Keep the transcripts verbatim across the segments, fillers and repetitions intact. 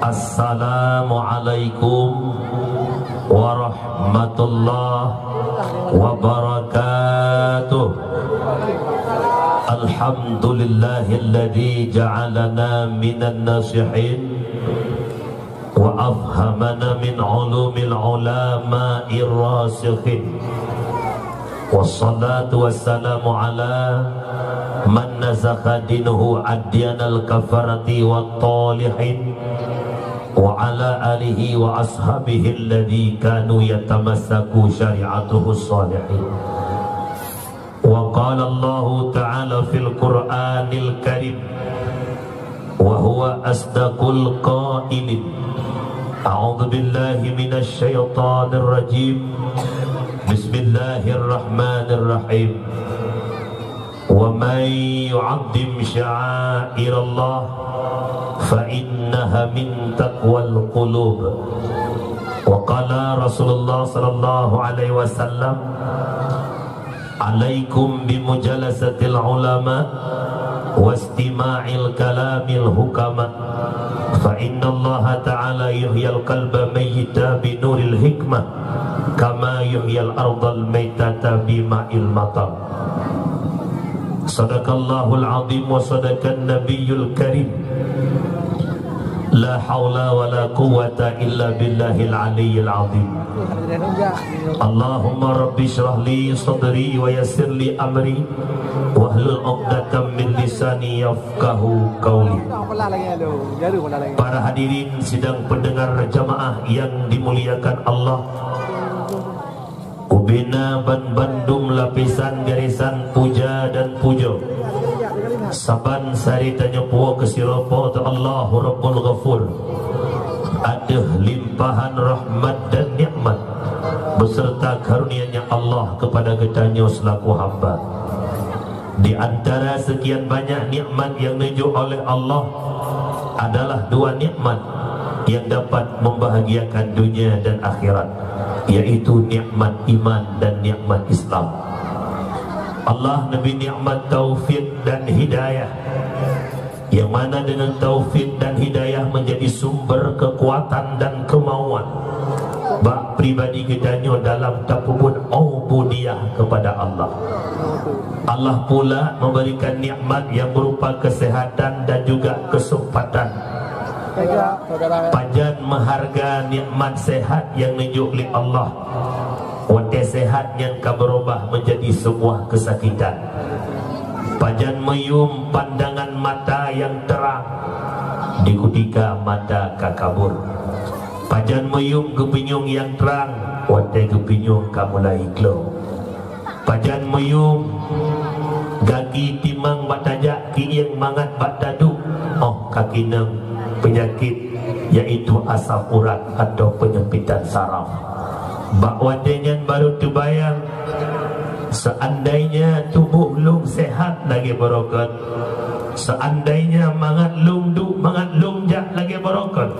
Assalamualaikum warahmatullahi wabarakatuh. Alhamdulillahilladzi ja'alana minan nasihin wa afhamana min ulumil ulama'ir rasikhin. Wassalatu wassalamu ala man nazakha dinuhu adyanal kafarati wat talihin, wa ala alihi wa ashabihi alladzi kanu yatamassaku syari'atuhu salihin. Wa qala Allahu ta'ala fil Qur'anil Karim, wa huwa asdaqul qailin. A'udzu billahi minasy syaithanir rajim. Bismillahirrahmanirrahim. Wa man yu'azzim sya'airallah fa innaha min taqwal qulub. Wa qala Rasulullah sallallahu alaihi wasallam, alaikum bimujalasatil ulama wastima'il kalamil hukama, fa innallaha ta'ala yuhyil qalba mayyita binuril hikmah kama yuhyil ardal maitata bima'il matar. Sadaqallahul azim wa sadaqan nabiyyul karim. La haula wa la quwwata illa billahil aliyyil azim. Allahumma rabbi shrah li sadri wa yassir li amri wahlul 'uqdatam min lisani yafqahu qauli. Para hadirin sidang pendengar jamaah yang dimuliakan Allah, ubena ban bandum lapisan garesan puja dan pujoe. Saban sari tanyoe puwoe keu sidroe Po teu Allahu Rabbul Ghafur, ateueh limpahan rahmat dan nikmat beserta karunia-Nya Allah kepada geutanyoe selaku hamba. Di antara sekian banyak nikmat yang neujok oleh Allah adalah dua nikmat yang dapat membahagiakan dunia dan akhirat, yaitu nikmat iman dan nikmat Islam. Allah neubri nikmat taufik dan hidayah, yang mana dengan taufik dan hidayah menjadi sumber kekuatan dan kemauan bak pribadi geutanyoe dalam tapeubuet ubudiyah kepada Allah. Allah pula memberikan nikmat yang berupa kesehatan dan juga kesempatan. Pajan meuharga nikmat sehat yang neujok lé Allah. Watée sehat nyan ka beurubah menjadi sebuah kesakitan. Pajan meuyuem pandangan mata yang terang di kutika mata ka kabur. Pajan meuyuem geupinyueng nyang trang watée geupinyueng ka mulai glong. Pajan meuyuem gaki timang bak tajak kieng mangat bak taduek, óh ka kineung peunyakét, yaitu asam urat atau penyempitan saraf. Bak watée nyan barô teubayang, seandainya tuboh lôn sehat lagée beurokon, seandainya mangat lôn duek mangat lôn jak lagée beurokon,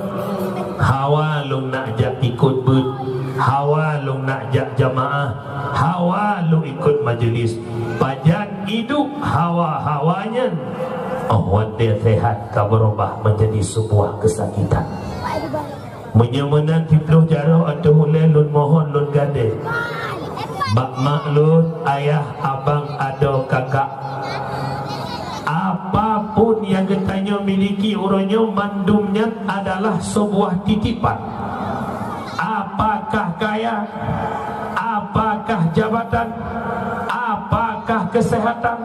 hawa lôn nak jak ikot beuet, hawa lôn nak jak jamaah, hawa lôn ikot majelis, pajan iduek hawa-hawa nyan, óh watée sehat ka beurubah menjadi sebuah kesakitan. Meunyoe meunan siplôh jaroe ateueh ulée lôn mohon lôn gadée, bak mak lôn, ayah, abang, adoe, kakak, apapun nyang geutanyoe miliki uroe nyoe mandum nyan adalah sebuah titipan. Apakah kaya, apakah jabatan, apakah kesehatan,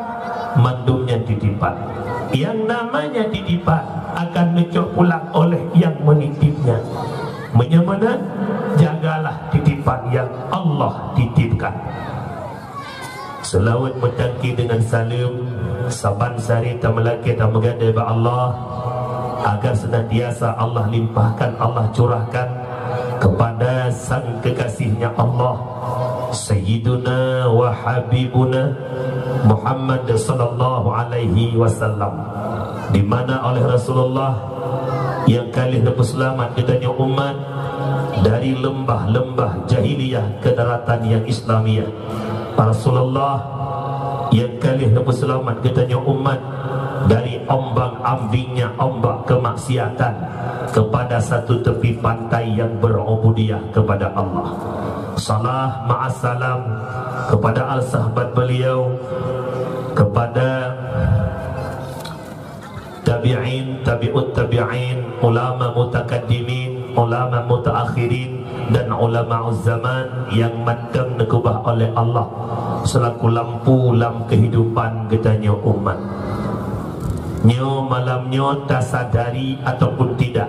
mandum nyan titipan. Yang namanya titipan akan neucok pulang oleh yang menitipnya. Meunyoe meunan, jagalah titipan yang Allah titipkan. Seulaweuet meutangki deungon saleuem, saban sari tameulakée tameugadée bak Allah, agar seunantiasa Allah limpahkan, Allah curahkan kepada sang kekasihnya Allah, Sayyiduna wa Habibuna Muhammad sallallahu alaihi wasallam, di mana oleh Rasulullah nyang ka lheueh neupeuseulamat geutanyoe umat dari leumbah-leumbah jahiliyah keu daratan nyang Islamiyah. Rasulullah nyang ka lheueh neupeuseulamat geutanyoe umat dari ombang-ambingnya ombak keumaksiatan, kepada satu tepi pantai yang berubudiyah kepada Allah. Salam ma'assalam kepada al-sahabat beliau, kepada tabi'in, tabi'ut tabi'in, ulama mutakaddimin, ulama mutaakhirin, dan ulama zaman yang mantong neukeubah oleh Allah selaku lampu lam kehidupan geutanyoe umat. Nyoe malam nyoe tasadari ataupun tidak,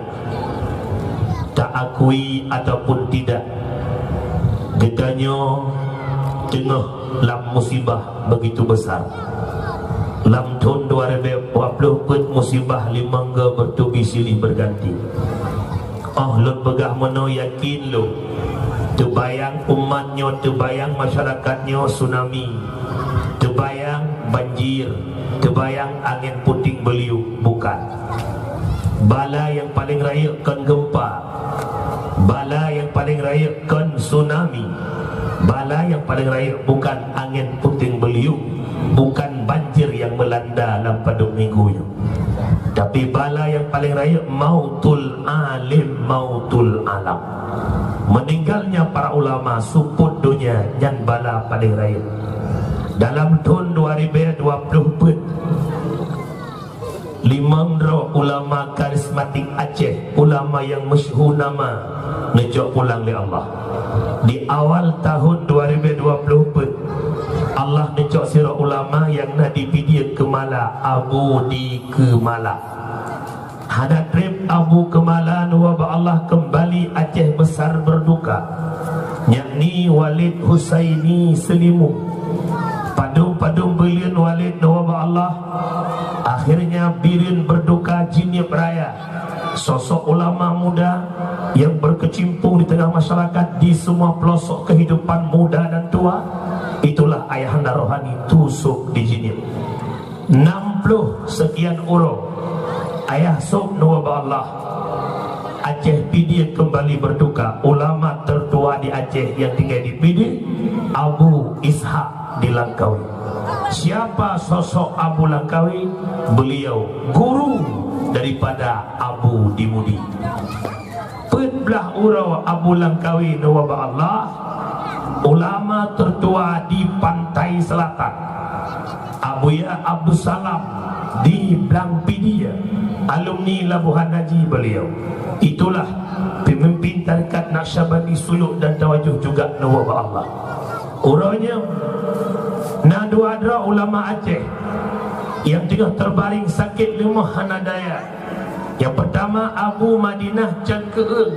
taakui ataupun tidak, geutanyoe teungoh lam musibah begitu besar. Lam thon dua ribèe dua ploh peuet musibah limong go beutubi silih beuganti. Óh lôn peugah meunoe yakin lôn, teubayang umat nyoe, teubayang masyarakat nyoe tsunami, teubayang banjir, teubayang angén puting beuliuh, bukan. Bala nyang paleng rayeuk kon geumpa, bala nyang paleng rayeuk kon tsunami, bala nyang paleng rayeuk bukan angén puting beuliuh, bukan banjir nyang meulanda lam padum minggu nyoe. Tapi bala nyang paleng rayeuk mautul alim, mautul alam. Meninggalnya para ulama, seupôt donya, nyan bala paleng rayeuk. Dalam thon dua ribèe dua ploh peuet, limong droe ulama karismatik Aceh, ulama nyang meusyhur nama, neucok pulang lé Allah. Di awal tahun dua ribèe dua ploh peuet, Allah neucok sidroe ulama nyang na di Pidie Keumala, Abu di Keumala. Hana trép Abu Keumala neuwoe bak Allah keumbali Aceh Besar Berduka, yakni Walid Husaini Seulimu. Padum-padum buleuen Walid neuwoe bak Allah, akhirnya Bireuen Berduka jinieub raya. Sosok ulama muda yang berkecimpung di tengah masyarakat di semua pelosok kehidupan muda dan tua, itulah ayahanda rohani Tu Sop di jinieub. Enam puluh sekian uroe, Ayah Sop neuwoe bak Allah. Aceh Pidie kembali berduka. Ulama tertua di Aceh yang tinggal di Pidie, Abu Ishak di Langkawi. Siapa sosok Abu Langkawi? Beliau guru daripada Abu di Mudi. Peuet blaih uroe Abu Langkawi neuwoe bak Allah, ulama tertua di Pantai Selatan. Abuya Abdussalam di Blang Pidie, alumni Labuhan Haji beliau. Itulah pemimpin tarekat Naqsyabandi suluk dan tawajuh juga neuwoe bak Allah. Uroe nyoe na dua droe ulama Aceh nyang teungoh terbaring sakét leumoh hana daya. Nyang peurtama Abu Madinah Cangkeueung,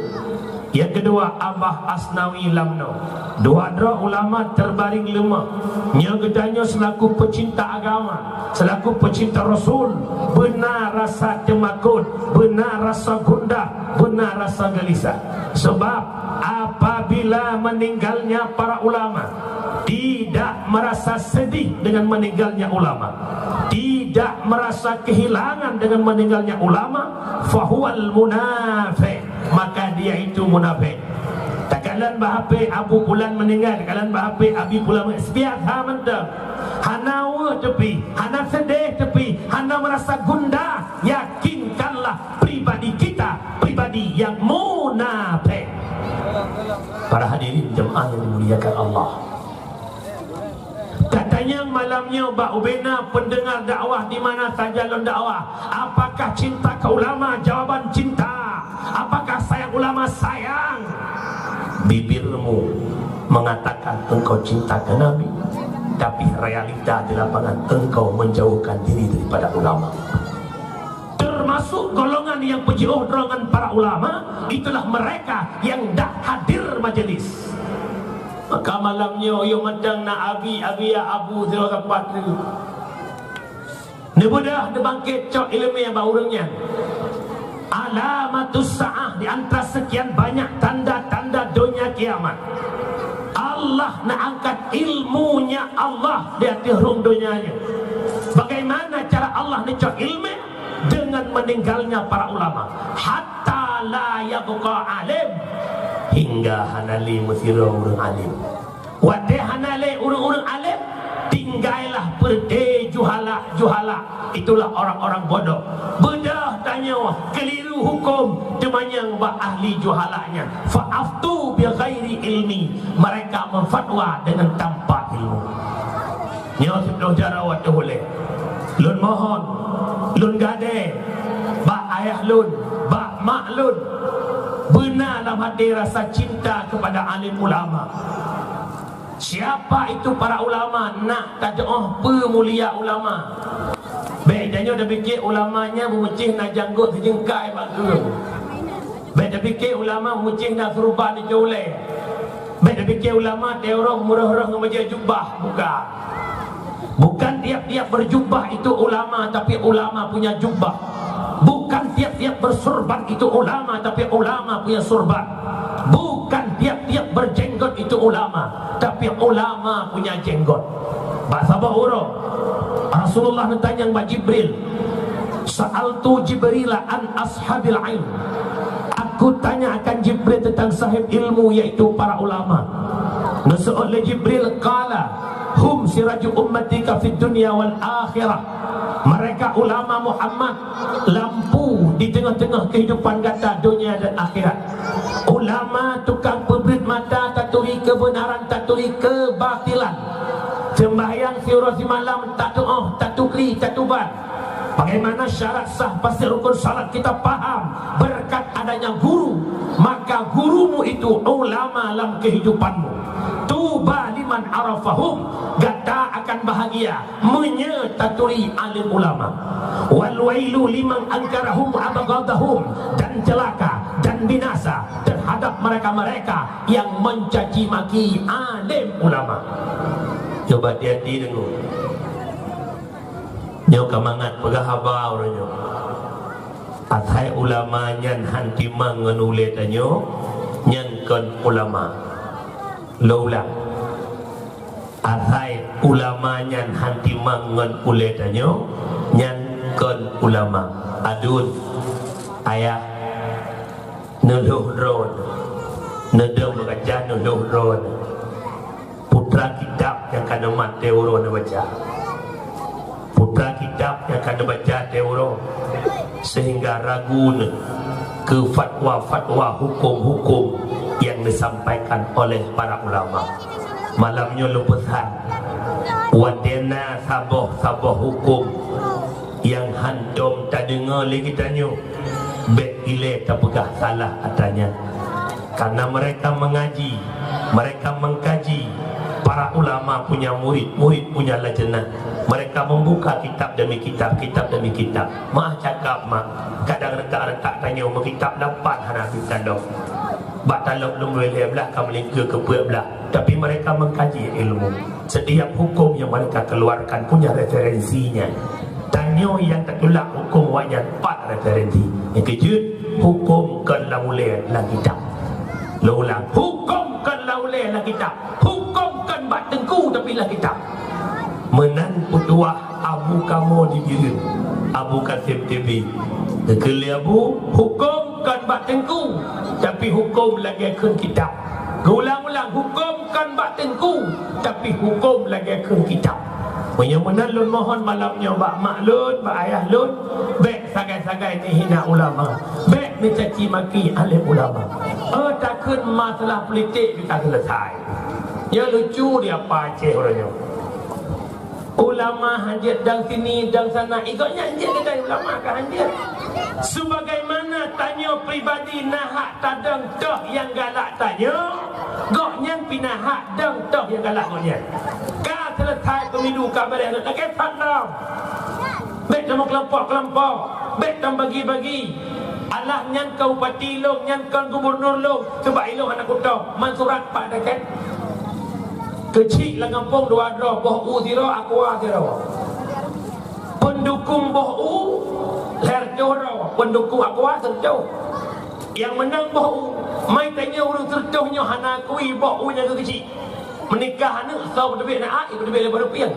nyang keudua Abah Asnawi Lamno. Dua droe ulama terbaring leumoh. Nyoe geutanyoe selaku peucinta agama, selaku peucinta Rasul, beuna rasa teumakot, beuna rasa gundah, beuna rasa geulisah. Sebab apabila meninggalnya para ulama, tidak merasa sedih dengan meninggalnya ulama, tidak merasa kehilangan dengan meninggalnya ulama, fahuwal munafik, maka dia itu munafik. Takalon bak H P Abu Pulan meninggal, takalon bak H P Abi Pulan, biasa mantong. Hana weueh teupie, hana sedih teupie, hana merasa gundah. Yakinkanlah pribadi kita pribadi yang munafik. Para hadirin jemaah yang dimuliakan Allah. Tatanyong malam nyoe bak ubena pendengar dakwah di mana saja lôn dakwah, apakah cinta ke ulama? Jawaban cinta. Apakah sayang ulama? Sayang. Bibirmu mengatakan engkau cinta ke Nabi, tapi realita di lapangan engkau menjauhkan diri daripada ulama. Termasuk golongan yang peujiôh droe ngon para ulama, itulah mereka yang dak hadir majelis. Maka malam nyoe, yôh mantong na abi, abi ya abu sidroe sapat tu. Neubeudôh neubangkét cok ileumèe bak ureueng nyan. Alamatus saah, di antara sekian banyak tanda-tanda donya kiamat. Allah neuangkat ilmunya Allah di ateueh rhueng donya nyoe. Bagaimana cara Allah neucok ileumèe? Dengan meninggalnya para ulama. Hatta la yabqa alim, hingga hana lé meusidroe ureueng alim. Watèe hana lé ureueng-ureueng alim, tinggailah peureute juhala-juhala. Itulah orang-orang bodoh. Beudôh Nyoe keliru huköm, teumanyong bak ahli juhala nyan. Fa aftu bi ghairi ilmi, mereka memfatwa dengan tanpa ilmu. Nyoe siplôh jaroe watèe ulèe. Lôn mohon, lôn gadèe bak ayah lôn, bak mak lôn, beuna lam até rasa cinta kepada alim ulama. Siapa itu para ulama? Nak tatu'oh peue mulia ulama. Bèk tanyoe tapiké ulama nyan beumeucéh na janggôt sijeungkai bak keueng. Bèk tapiké ulama beumeucéh na seureuban di ulèe. Bèk tapiké ulama teurong meurôh-rôh ngon bajèe jubah. Bukan. Bukan tiap-tiap berjubah itu ulama, tapi ulama punya jubah. Bukan tiap-tiap bersurban itu ulama, tapi ulama punya surban. Bukan tiap-tiap berjenggot itu ulama, tapi ulama punya jenggot. Bak saboh uroe, Rasulullah neutanyong bak Jibril, "Sa'altu Jibrila an ashabil ilm." Aku tanya akan Jibril tentang sahib ilmu, yaitu para ulama. Neuseuôt lé Jibril, qala, "Hum siraju ummatika fid dunya wal akhirah." Mereka ulama Muhammad, lampu di teungoh-teungoh kehidupan gata dunia dan akhirat. Ulama tukang peubrit mata, taturi keubeunaran, taturi keubatilan. Seumbahyang siuroe simalam, tatu'oh, tatukri, tatuban. Bagaimana syarat sah, pasti rukun salat kita paham berkat adanya guru, maka gurumu itu ulama lam kehidupanmu. Tuba liman arafahum, gata akan bahagia meunyoe taturi alim ulama. Wal wailu liman angkarahum abghadahum, dan celaka dan binasa terhadap mereka-mereka yang mencaci maki alim ulama. Cuba hati-hati deungoe. Nyoe ka mangat peugah haba uroe nyoe. Asai ulama nyan han timang ngon ulèe tanyoe, nyan kon ulama. Lôn ulang. Asai ulama nyan han timang ngon ulèe tanyoe, nyan kon ulama. Aduen, ayah, neulhôh droeneuh, neudong meukajah neulhôh droeneuh. Putra kitab nyang ka neumat watèe uroe neubaca. Putra kitab nyang ka neubaca watèe uroe, sehingga ragu neuh keu fatwa-fatwa huköm-huköm nyang disampaikan oleh para ulama. Malam nyoe lôn peusan, watèe na saboh-saboh huköm nyang hántom tadeungoe lé geutanyoe, bèk ilèe tapeugah salah atra nyan. Karena mereka mengaji, mereka mengkaji, para ulama punya murid, murid punya lajnah. Mereka membuka kitab demi kitab, kitab demi kitab. Meu'ah cakap, mak, kadang retak-retak tanyoe meukitab lapan hana habéh tandong. Bak talop lôn lhèe blah ka meulingkeue keu peuet blah. Tapi mereka mengkaji ilmu. Setiap hukum yang mereka keluarkan punya referensinya. Tanyoe nyang tatulak hukum awaknyan pat referensi. Nyang keujeuet, hukum kon lam ulèe lam kitab. Lôn ulang, hukum kon lam ulèe lam kitab. Hukum kon bak teungku tapi lam kitab. Meunan peutuah abu kamoe di Bireuen, Abu Kasim T B. Geukheun lé abu, hukum kon bak teungku, tapi hukum lagèe kheun kitab. Geuulang-ulang, hukum kon bak teungku, tapi hukum lagèe kheun kitab. Meunyoe meunan lôn mohon malam nyoe bak mak lôn, bak ayah lôn, bèk sagai-sagai neuhina ulama, bèk neucaci maki alim ulama. Oh, takheun masalah politik beu ka seuleusai. Nyoe lucu di Apa Aceh uroe nyoe. Ulama hanjeuet dang sini, dang sana. Igok nyan jeuet keutai ulama ka hanjeuet. Sebagaimana tanyoe pribadi na hak tadong toh nyang galak tanyoe, gobnyan pih na hak dong toh nyang galak gobnyan. Ka seuleusai pemilu ka beureh lagèe pat lom. Bèk tameukelompok-kelompok, bèk tambagi-bagi. Alah nyan kon bupati lôn, nyan kon gubernur lôn, sabab ilôn hana kutok. Man surat pat dakét. Keuchik lam gampông dua droe, boh u sidroe, aqua sidroe. Peundukung boh u, lhèe reutôh droe, peundukung aqua sireutôh. Nyang meunang boh u, mai tanyoe ureueng sireutôh nyoe hana akui boh u nyang keuchik. Meunikah aneuk, soe peuteubiet na a, ipeuteubiet lé baroe pieng.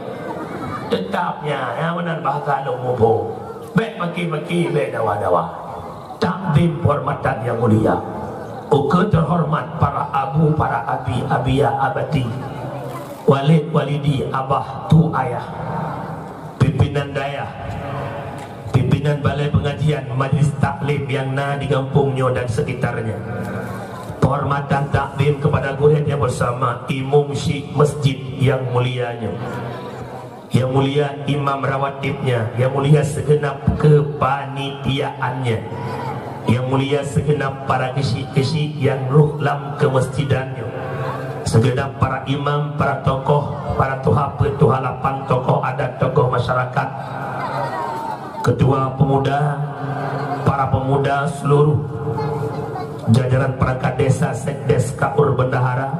Teutap nyan, nyang meunan bahasa lôn muphom. Bèk paki-paki, bèk dawa-dawa. Takzim penghormatan yang mulia. Ukeue teuhormat para abu, para abi, abiya, abati, walid, walidi, abah, tu, ayah, pimpinan dayah, pimpinan dan balai pengajian, majlis taklim yang na di gampông nyoe dan sekitarnya. Penghormatan takzim kepada gurèe nyang bersama, imum syik masjid yang mulia nyoe, yang mulia imam rawatibnya, yang mulia segenap kepanitiaannya, yang mulia segenap para keusyik-keusyik yang roh lam keumeusijidan nyoe, segenap para imam, para tokoh, para tuha peuet, tuha lapan, tokoh adat, tokoh masyarakat, ketua pemuda, para pemuda seluruh jajaran perangkat desa, sekdes, kaur bendahara,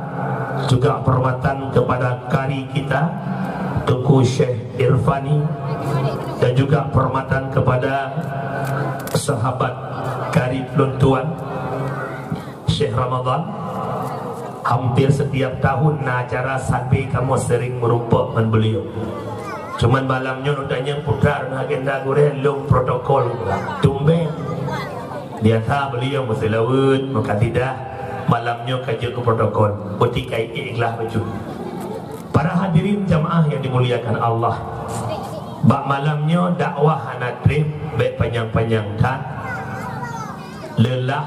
juga penghormatan kepada kari kita, Teungku Syekh Irfani, dan juga penghormatan kepada sahabat karib lôn tuan, Syekh Ramadan. Hampir setiap tahun na acara sabe kamoe sering meurumpok ngon beliau. Cuman malam nyoe lôn tanyong putra dan agenda gurèe lôn protokol. Tumben. Biasa beliau meuseulaweuet, meukasidah, malam nyoe ka jeuet keu protokol. Beuti ka ikhlas bacut. Para hadirin jamaah yang dimuliakan Allah, bak malam nyoe dakwah hana trép, bèk panyang-panyang that, leulah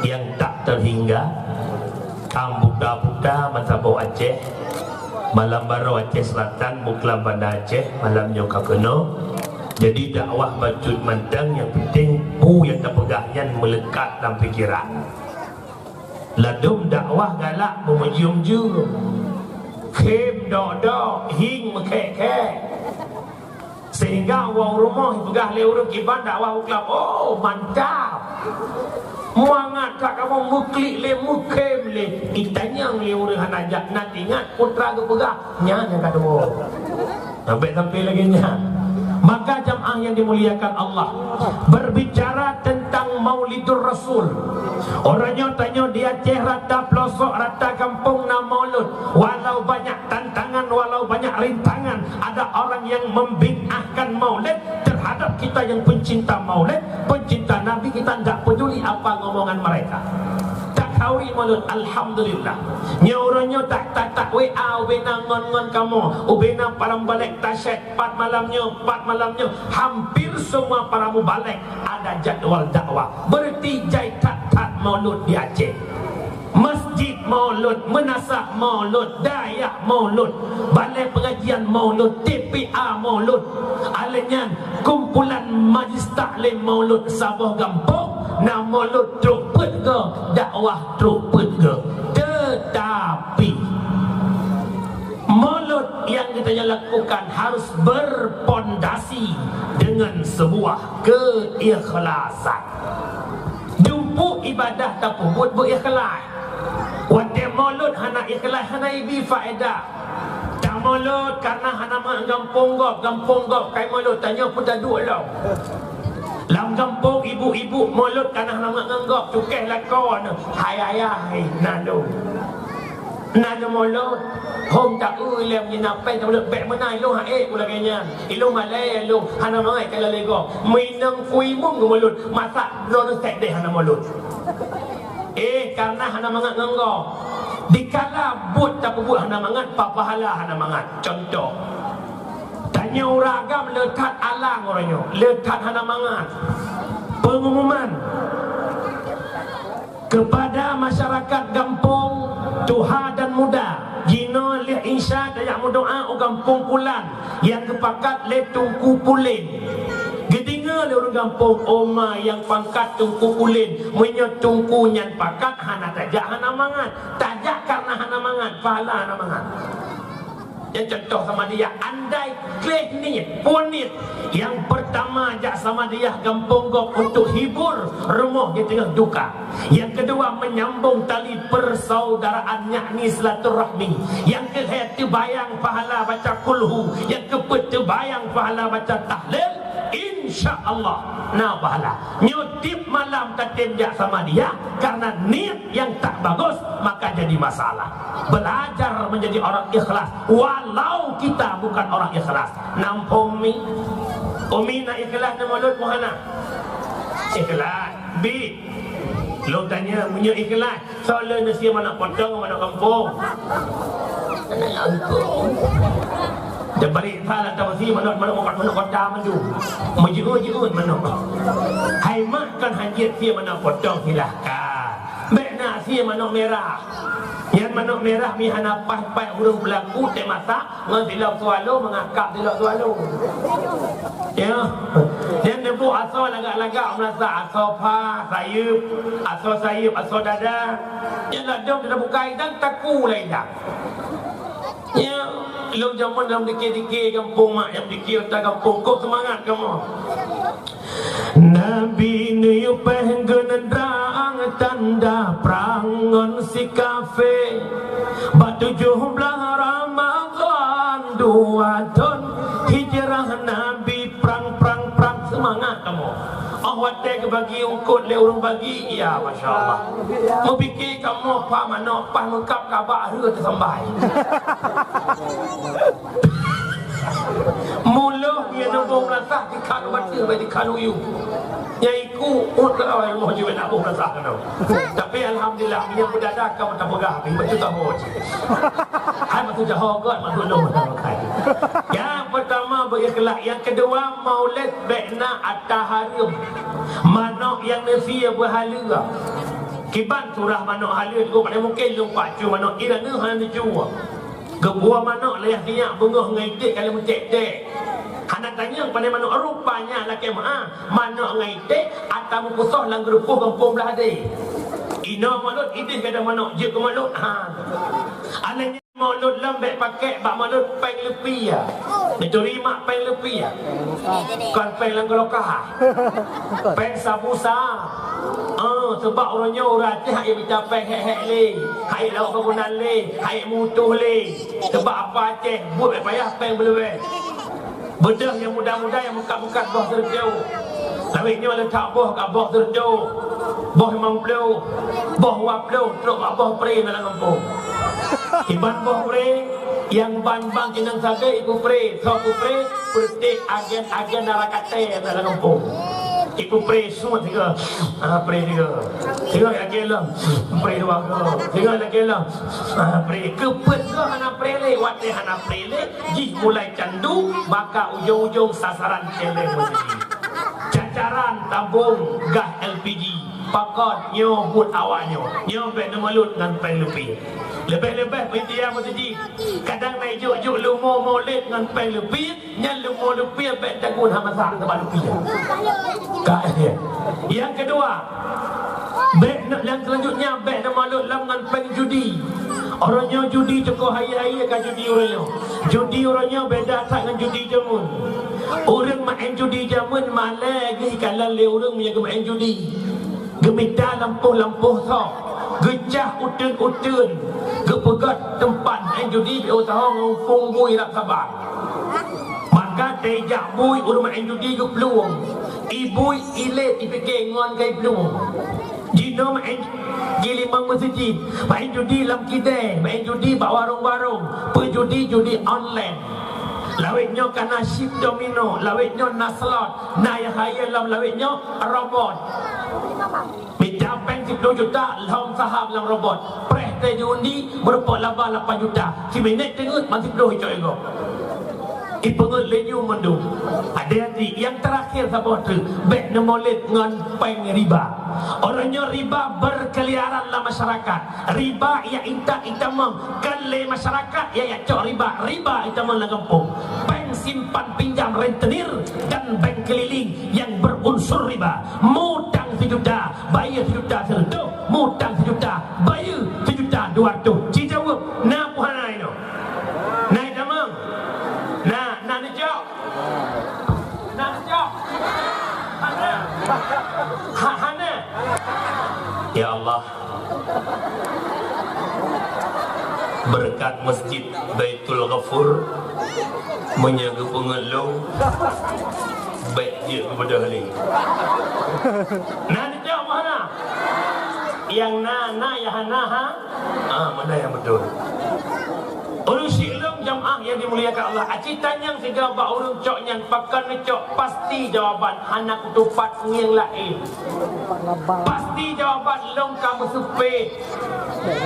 yang tak terhingga, kam buta-buta meusaboh Aceh, malam baroe Aceh Selatan, buklam Banda Aceh, malam nyoe ka keunoe. Jadi dakwah bacut mantong, nyang penting peue nyang tapeugah nyan meuleukat lam pikeran. Ladôm dakwah galak beumeujium-jium, khém dok-dok, hieng meukhèk-khèk. Sehingga woe u rumoh peugah lé ureueng kiban dakwah u klab, "Oh, mantap! Mangat that kamoe meuklik lé, meukhém lé." Itanyong lé ureueng hana jak, na teuingat putra geupeugah, nyan nyang ka tuwoe. Sampai-sampai lagèe nyan. Maka jamaah yang dimuliakan Allah, berbicara tentang Maulidur Rasul. Uroe nyoe tanyoe di Aceh rata pelosok, rata gampông na maulud. Walau banyak tantangan, walau banyak rintangan, ada orang yang membid'ahkan maulid, terhadap kita yang pencinta maulid, pencinta Nabi, kita ndak peduli apa ngomongan mereka. Takhawi maulud, alhamdulillah. Nyoe uroe nyoe tak, tak, tak W A ubena ngon-ngon kamoe, ubena param balek tasyet, pat malam nyoe, pat malam nyoe, hampir semua para mubalek ada jadwal dakwah. Berarti jai that-that maulud di Aceh. Masjid maulud, meunasah maulud, dayah maulud, balai pengajian maulud, T P A maulud. Alèh nyan, kumpulan majlis taklim maulud saboh gampông, na maulud trok peuet goe, dakwah trok peuet goe. Tetapi, maulud yang kita lakukan harus berpondasi dengan sebuah keikhlasan. Dumpuk ibadah tapeubuet beu ikhlas. Watèe maulud hana ikhlas, hana ibi faedah. Tamaulud karena hana mangat gampông gob, gampông gob kai maulud, tanyoe peue taduek lom. Lam gampông ibu-ibu maulud karena hana mangat ngon gob, cukéh lakoe, hai ayah, hai, na lôn. Na lôn maulud, hom taeu lé meunyoe na péng tauleuek bèk meunan ilôn hana ék ulôn lagèe nyan. Ilôn malèe ilôn hana mangat keu lôn lé gob. Meuinong kui mum geumaulud, masak droeneuh sèk deh hana maulud. Eh, karena hana mangat ngon gob. Dikala buet tapeubuet hana mangat, pahala hana mangat. Contoh, tanyoe ureueng agam le that alang uroe nyoe, le that hana mangat. Pengumuman. Kepada masyarakat gampông, tuha dan muda, jinoe lheueh Isya tajak meudoa u gampông Kulan nyang geupakat lé Teungku Pulen. Geudeungö lé ureueng gampông, "Oh ma, nyang pangkat Teungku Pulen, meunyoe Teungku nyan pakat, hana tajak hana mangat. Tajak kareuna hana mangat, pahala hana mangat." Ya, contoh Samadiyah, andai kléh niet, peue niet, yang pertama jak Samadiyah gampông gob untuk hibur rumoh nyang teungoh duka. Yang kedua, menyambung tali persaudaraan, yakni silaturahmi. Yang kelhèe, teubayang pahala baca kulhu. Yang keupeuet, teubayang pahala baca tahlil. Insya Allah, na pahala. Nyoe tiep malam tatem jak Samadiyah, karena niet yang tak bagus, maka jadi masalah. Belajar menjadi orang ikhlas, walau kita bukan orang ikhlas. Namphong mi, umi na ikhlas na maulud muhana? Ikhlas. Bi, lôn tanya, meunyoe ikhlas, soe lôn neusie manok potong, manok gampông? Manok gampông. Teubalik sa lam tamu sie manok, manok, manok kota mandum. Meujeuet-jeuet manok. Hai mak, kon hanjeuet sie manok potong, silahkan. Bèk na sie manok mirah. Nyan manok mirah mi hana paih-paih ureueng beulaku teumasak ngon silop swallow, meungakab silop swallow. Ya. Nyan neubôh asoe lagak-lagak meurasa asoe pha, sayeuep, asoe sayeuep, asoe dada. Nyan ladôm teubuka idang, taku lam idang. Ya, lôn jameun lam dike-dike gampông mak, nyang dike ata gampông, kok seumangat kamoe. Nabi neuyue péh geuneudrang tanda prang ngon si kafé. Bak tujoh blaih Ramadhan dua thôn hijrah Nabi, prang, prang, prang, seumangat kamoe. Oh, watèe geubagi eungkôt lé ureueng bagi, ya, masya Allah. Meupike kamoe pah manok, pah meungkab kabak, rhöh teusambai. Muloh nyan boh meulasah dikhan u bateue, bèk dikhan u yup. Nyang iku, uet keunoe, moh jeuet na boh meulasah keunoe. Tapi alhamdulillah, meunyoe peudada ka meuta peugah, tapi bacut taho cit. Hai maksud jaho göt, maksud lôn. Nyang peutama beuikhlaih, nyang keudua maulid bèk na ata hareuem. Manok nyang neusie beuhaleue. Kiban surah manok haleue, teungku, padahai mungken lôn pacu manok, ié na hana neucue. Geubuah manok lé sinyak beungoh ngon iték ka lheueh meuték-ték. Hana tanyong pane manok, rupanya lakèe meu'ah manok ngon iték ata meupusoh lam geurupoh gampông blah deh. Inoe Maulud idéh gadôh manok jeuet keu Maulud. Ha. Aneuk Maulud lom bèk pakèk bak Maulud péng leupie. Neuturi mak péng leupie. Kon péng lam geuloka. Péng sabu sa. Ah, seubab uroe nyoe ureueng Aceh hana mita péng hék-hék lé, hana laôt bangunan lé, hana meutuh lé. Seubab apa Aceh, buet bèk payah péng beuleubèh. Beudôh nyang muda-muda nyang meukat-meukat boh seureutôh. Lawét nyoe leutak boh ka boh seureutôh, boh limong ploh, boh dua ploh, trok bak boh pré na lam gampông. Iban boh pré, nyang ban-ban inong sabe iku pré, soe ku pré, peureuteh agen-agen naraka teh na lam gampông. Iku pré suet tiga, ah, pré tiga. Tiga lagèe lom, pré dua go. Tiga lagèe lom, ah, pré. Keupeue keu hana pré lé, watèe hana pré lé, jih mulai candu, maka ujong-ujong sasaran céléng meuseujid. Cacaran tabông gas L P G. Pakon nyoe buet awak nyoe. Nyoe bèk neumeulot ngon péng leupie. Leubeh-leubeh panitia meuseujid. Kadang na jok-jok leumo Maulid ngon péng leupie, nyan leumo leupie bèk tagun hana masak teubak leupie. Ka, eh. Nyang keudua, bèk ne-, nyang seulanjutnya bèk neumeulot lom ngon péng judi. Uroe nyoe judi cukôp hayeue-hayeue ka judi uroe nyoe. Judi uroe nyoe beda that ngon judi jameun. Ureueng maén judi jameun malèe geuh ikalon lé ureueng meunyoe geumeuén judi. Geumita lampôh-lampôh sok, geucah uteuen-uteuen, geupeugöt teumpat maén judi bak u tahong ngon phôn bui rab saban. Maka teuh jak bui ureueng maén judi geuplueng, ié bui ilét ipike ngon ka iplueng. Jinoe maén judi limong meuseujid, maén judi lam kidée, maén judi bak warong-warong, peujudi-judi online. Lawét nyoe ka na chip domino, lawét nyoe na slot, na nyang hayeue lom lawét nyoe robot. Mita péng siploh juta lhom saham lam robot. Preh teuh jiundi, meurumpok laba lapan juta. Siminét teungeut ban siploh icok igoe. Ipeungeut lé nyoe mandum. Hati-hati, nyang teurakhir saboh treuk, bèk neumeulot ngon péng riba. Uroe nyoe riba beukeuliaran lam masyarakat. Riba nyang intat itamong, kon lé masyarakat nyang cok riba, riba itamong lam gampông. Bank simpan pinjam rentenir dan bank keliling yang berunsur riba. Mutang sijuta, bayeue sijuta seureutôh, mutang sijuta, bayeue sijuta dua reutôh. Ci jaweueb, na peue hana inoe? Na itamong? Na, na neucok? Na neucok? Hana? Ha, hana? Ya Allah, beureukat Masjid Baitul Ghafur, meunyoe geupeungeut lôn, bèk jeuet geubeudôh lé. Na neucok meuhana? Nyang na, na, nyang hana, ha? Ah, mana yang betul? Ureueng syik lôn jamaah nyang dimuliakan Allah, aci tanyong sigoe bak ureueng cok nyan pakon neucok, pasti jawaban hana kutupat ngieng laén. Pasti jawaban lôn ka meuseupet.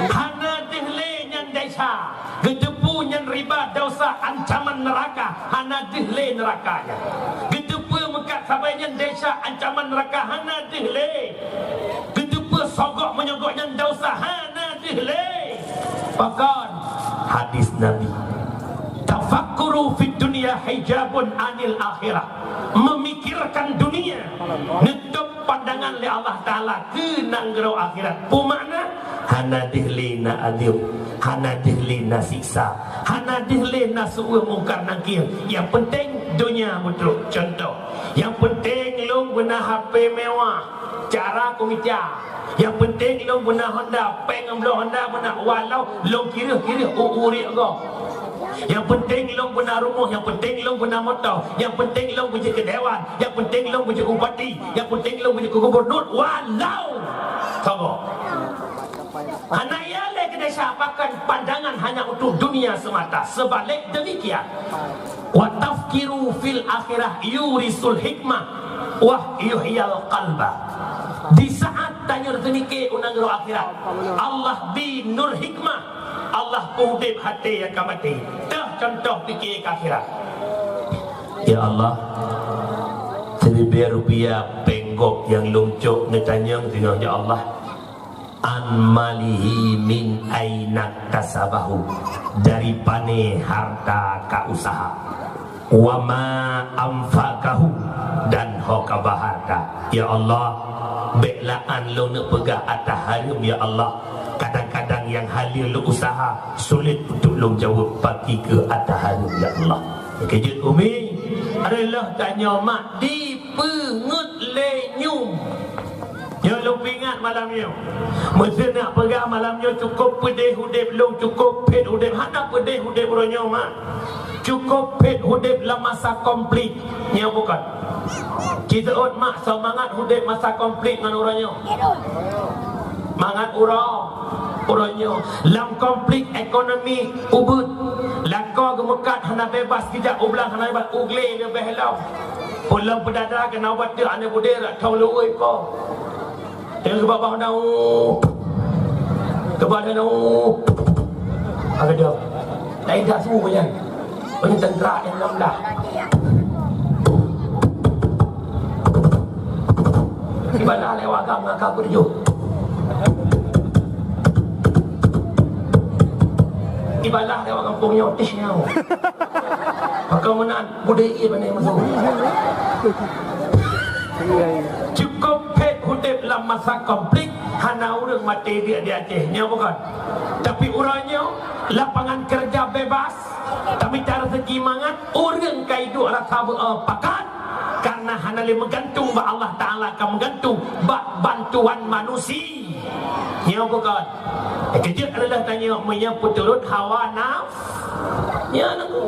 Hana deuh lé nyan desya. Geuteupeue nyan riba desya ancaman Neuraka, hana deuh lé neuraka nyan. Geuteupeue meukat sabai nyan desya ancaman neuraka, hana deuh lé. Geuteupeue sogok meunyoe gobnyan desya, hana deuh lé. Pakon? Hadis Nabi, "Tafakkuru fid dunya hijabun anil akhirah." Memikirkan dunia neutôb pandangan lé Allah Taala keu nanggroe akhirat. Peue makna? Hana deuh lé na adeueb, hana deuh lé na siksa, hana deuh lé na seueue Mungkar Nakir. Nyang peunteng donya meutrok. Contoh, nyang peunteng lôn beuna H P mewah, cara kumita. Nyang peunteng lôn beuna Honda, péng ngon bloe Honda beuna, walau lôn kireuh-kireuh u-, u riek gob. Nyang peunteng lôn beuna rumoh, nyang peunteng lôn beuna moto, nyang peunteng lôn beujeuet keu dewan, nyang peunteng lôn beujeuet bupati, nyang peunteng lôn beujeuet keu gubernur, walau saboh. Hana ia lé keudesya, bahkan pandangan hanya untuk dunia semata. Sebaliknya demikian. "Wa tafkiru fil akhirah yurisul hikmah wa yuhyil qalba." Di saat tanyoe teumike u nanggroe akhirat, Allah bi nur hikmah, Allah peudeb até nyang ka maté. Teuh contoh pike keu akhirat. Ya Allah, siribèe rupiah péng gob nyang lôn cok neutanyong singoh, ya Allah. "An malihi min aina tasabahu?" Dari pane harta ka usaha. "Wa ma anfaqahu?" Dan ho ka ba harta. Ya Allah, bèk la'an lôn neupeugah ata hareuem, ya Allah. Kadang-kadang nyang halal lôn usaha, sulit untuk lôn jaweueb, pakri keu ata hareuem, ya Allah. Keujeuet umi, reuloh tanyoe mak dipeungeuet lé nyum. Nyoe lôn peuingat malam nyoe. Meuseu nak peugah malam nyoe cukôp peudeh udeb lôn, cukôp phet udeb, hana peudeh udeb uroe nyoe, mak. Cukôp phet udeb lam masa konflik. Nyoe bukon. Ci seuôt, mak, soe mangat udeb masa konflik ngon uroe nyoe? Mangat uroe, uroe nyoe. Lam konflik ekonomi ubit. Lakoe geumeukat hana bebas, geujak u blang hana bebas, u glé leubeh lom. Ulôn peudada keunoe bak teuk aneuk budé rot thong luwôi po. Teungoh keubah-bah na, keubah na, agak dah. Laén dah su nyan. Banyak tentara yang enam belas. Ibalah lewat agam ngaka berjuh. Ibalah lewat kampung nyoe tih nyawa. Maka meunan budé ié bani musuh. Cukôp phet udeb lam masa konflik, hana ureuëng maté biek di Aceh. Nyoe bukon. Tapi uroe nyoe, lapangan kerja bebas, tamita rezeki mangat, ureuëng ka iduek rasa beu-, eh, pakat, karena hana lé meugantung bak Allah Taala, ka meugantung bak bantuan manusia. Nyoe bukon. Keujeuet adalah tanyoe meunyoe peuturot hawa naf-, nyoe nangku.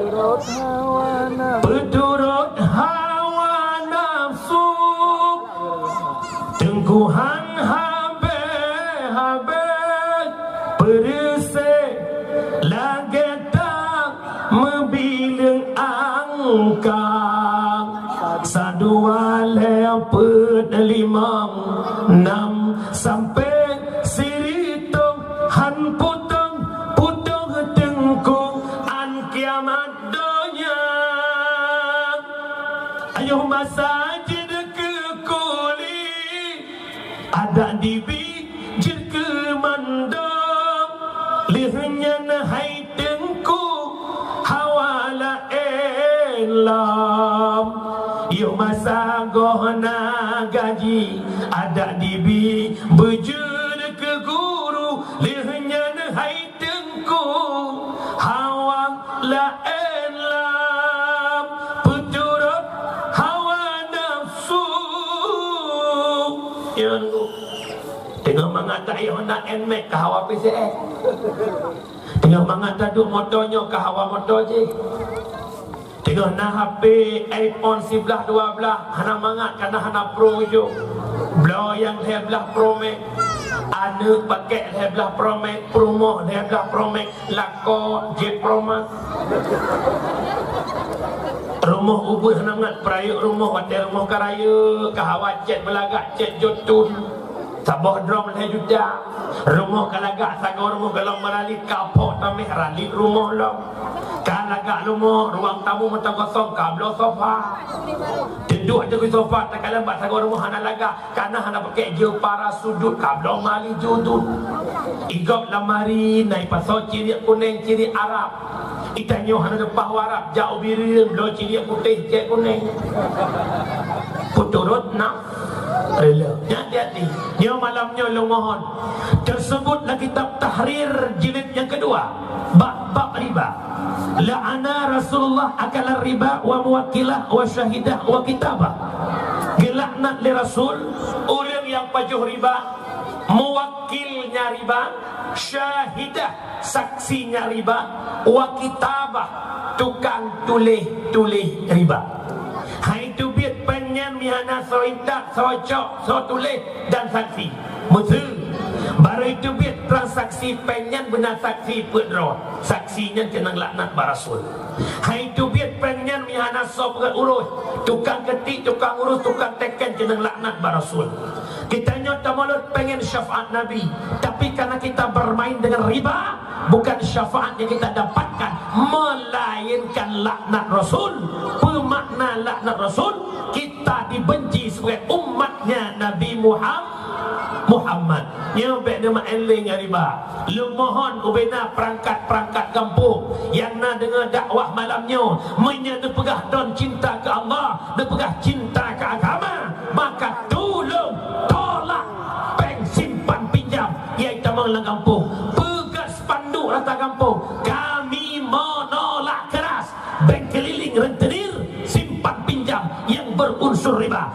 Peuturot hawa nafsu. Teungku han habéh-habéh. Peureuseh lagée tak meubileung angka. Sadua lhée peuet limong nam sampoe siritong han putong-putong teungku an kiamat donya. Ayoh masa jeuet keu kuli. Adak dibi jeuet keu mandum, lheueh nyan hai teungku hawa laén lom. Yoh masa goh na gaji, adak dibi beujeuet keu guru, lheueh nyan hai teungku hawa laén lom, peuturot hawa nafsu. Nyan ku. Teungoh mangat taék Honda Nmax ka hawa P C X. Teungoh mangat taduek moto nyoe ka hawa moto jih. Teungoh na H P iPhone siblaih dua blaih, hana mangat kana hana Pro ujong. Bloe nyang lhée blaih Pro Max. Aneuk pakék lhée blaih Pro Max, peurumoh lhée blaih Pro Max, lakoe jeuet Pro Max. Rumoh ubeuet hana mangat, peurayeuk rumoh watée rumoh ka rayeuk, ka hawa cét beulagak, cét jotun. Saboh drom lhèe juta. Rumoh ka lagak sagoe rumoh golom meuralit, ka phok tameh ralit rumoh lom. Ka lagak rumoh, ruang tamu meuteukosong, ka bloe sofa. Teuduek ateueh sofa, takalon bak sagoe rumoh hana lagak, kana hana pakèk jeuet para sudut, ka bloe mali judut. Igop lamari, na ipasoe ciriek kunèng, ciriek Arab. Itanyoe hana leupah warab, jak u Bireuen, bloe ciriek putéh, cèk kunèng. Peuturot nafsu. Rela. Nyan hati-hati. Nyoe malam nyoe lôn mohon. Tersebut lam kitab Tahrir jilid nyang keudua. Bab, bab riba. La'ana Rasulullah akala riba wa muwakkilah wa syahidah wa kitabah. Geulaknat lé Rasul ureueng nyang pajoh riba, muwakilnya riba, syahidah, saksinya riba, wa kitabah, tukang tuléh-tuléh riba. Hai teubiet péng nyan meuhana soe intat, soe cok, soe tuléh, dan saksi. Meuseu, barô teubiet transaksi péng nyan beuna saksi peuet droe. Saksi nyan keunong laknat bak Rasul. Hai teubiet péng nyan meuhana soe peuet urus, tukang keutik, tukang urus, tukang teken keunong laknat bak Rasul. Kita nyoe tamulot pengen syafaat Nabi, tapi karena kita bermain dengan riba, bukan syafaat yang kita dapatkan, melainkan laknat Rasul. Pemakna laknat Rasul, kita dibenci sebagai umatnya Nabi Muhammad. Muhammad. Nyoe bèk neumaén lé ngon riba. Lôn mohon ubena peurangkat-peurangkat gampông nyang na deungoe dakwah malam nyoe, meunyoe neupeugah don cinta keu Allah, neupeugah cinta keu agama, maka tulông tolak péng simpan pinjam nyang tamong lam gampông. Peugah spanduk rata gampông, "Kami menolak keras bank keliling rentenir simpan pinjam yang berunsur riba."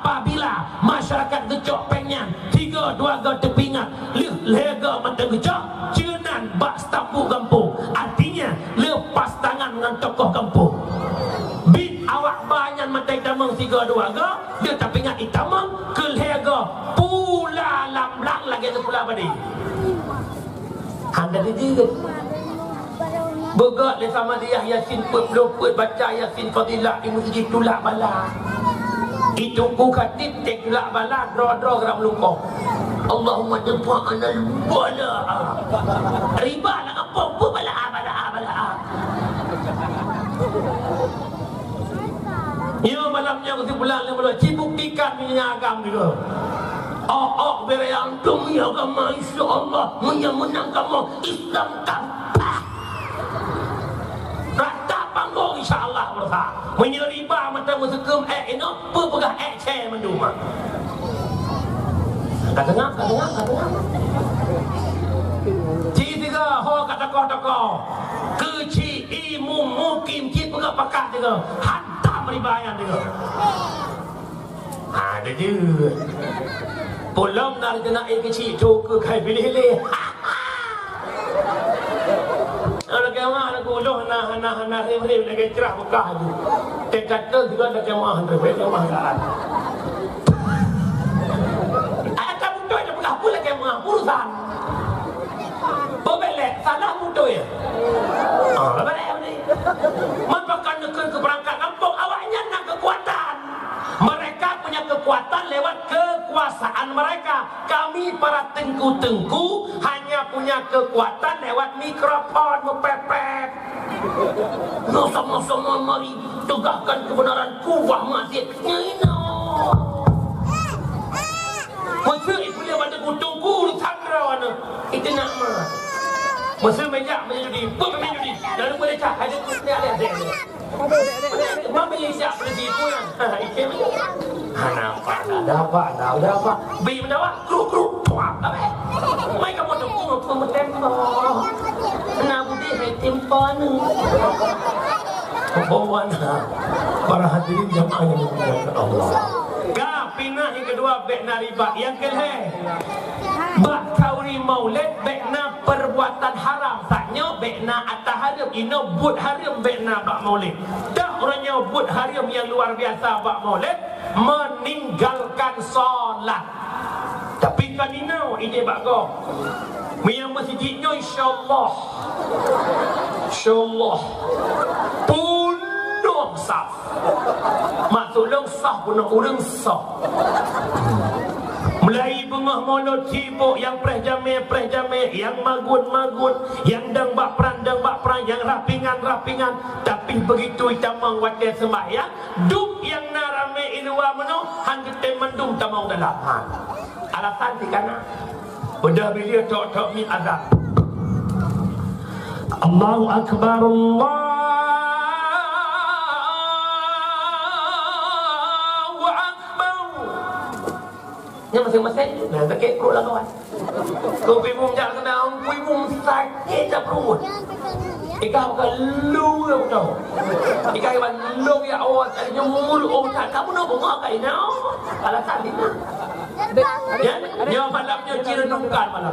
Apabila masyarakat geucok péng nyan, tiga dua go teupingat, lheueh lhèe go mantong geucok, ceunan bak stambuk gampông. Artinya, lepas tangan ngon tokoh gampông. Bit awak ba nyan mantong itamong tiga dua go, dia tapingat itamong keu lhèe go pula lam blang lagèe pula badi. Hana jijeuet. Beugöt lé Samadiyah Yasin peuet ploh peuet, baca Yasin Fadilah di meuseujid, tulak bala. Di Teungku Khatib teuh tulak bala, droe-droe geurab lungkong. Allahumma dfa anal bala. Riba lam gampông peuet bala, bala, bala. Nyoe malam nyoe keusimpulan lé mulo, ci buktikan meunyoe agam gitu. Oh, oh, bere antum ya agama, insya Allah, meunyoe meunang kamoe Islam tampak. Rata panggong, insya Allah, berusaha. Meunyoe riba mata meuseukeum èk inoe, peue peugah èk cè mandum. Ka tengah, ka tengah, ka tengah. Ci tiga ho ka tokoh-tokoh. Keuci imu mukim cit peugah pakat tiga. Hantam riba nyan tiga. Ha, ada je. Pulom na keunak air keuci tu ke kai pilih leh. Lagèe mah aneuk ulôn hana, hana, hana rem-rem lagèe cerah beukah tu. Teuka teuh juga lagèe mah, lagèe mah kan. Ada beutôi ada peugah pun lagèe mah urusan. Pebelek salah beutôi. Ah, balik ni. Man pakan neukheun keu peurangkat gampông, awaknyan na keukuatan. Mereka punya kekuatan lewat kekuasaan mereka. Kami para teungku-teungku hanya punya kekuatan lewat mikrofon meupepet. Nyoe sama-sama mari tegakkan kebenaran kubah masjid. Nyoe inoe. Meuseu ipuléh bak teungku-teungku urusan droeneuh. Itu nak mah. Meuseu meujak meujudi, peuet meujudi. Lalu boleh cak, ada pun dia ada. Mami siap beli siku ya. Ha, item. Ha, nampak, tak ada apa, tak ada apa. Beli mendawa, kruk, kruk, tuak, apa? Mai kamu tu, kamu, kamu tempo. Nah, budi hai tempo ni. Bawa na. Para hadirin jamaah yang dimuliakan Allah. Ka pinah nyang keudua bèk na riba, nyang keulhèe. Bak khanduri maulid bèk na perbuatan haram. Saat nyoe bèk na ata hareuem, inoe buet hareuem bèk na bak maulid. Dak uroe nyoe buet hareuem nyang luar biasa bak maulid, meninggalkan solat. Tapi kan inoe idéh bak gob. Meunyoe meuseujid nyoe insyaallah. Insyaallah. Peunoh saf. Maksud lôn saf peunoh ureueng saf. Mulai beungoh mulod sibok, nyang preh jamé, preh jamé, nyang magun, magun, nyang dong bak pran, dong bak pran, nyang rapingan, rapingan. Tapi begitu itamong watée seumbahyang, duek nyang na ramé i luwa meunoe, han geutem mandum tamong dalam. Ha. Alasan si kana. Udah bila tok-tok mit azan. Allahu Akbar, Allahu Akbar. Nyan masing-masing, nah, sakét pruet lah kawan. Kau pibum jak kena, pibum sakét dah pruet. Ika bukan lu yang tahu. Ika iban lu ya Allah, tadi nyumur oh tak kamu nak bunga kai nau. Alasan dia. Ya, nyoe malam nyoe ci renungkan malam.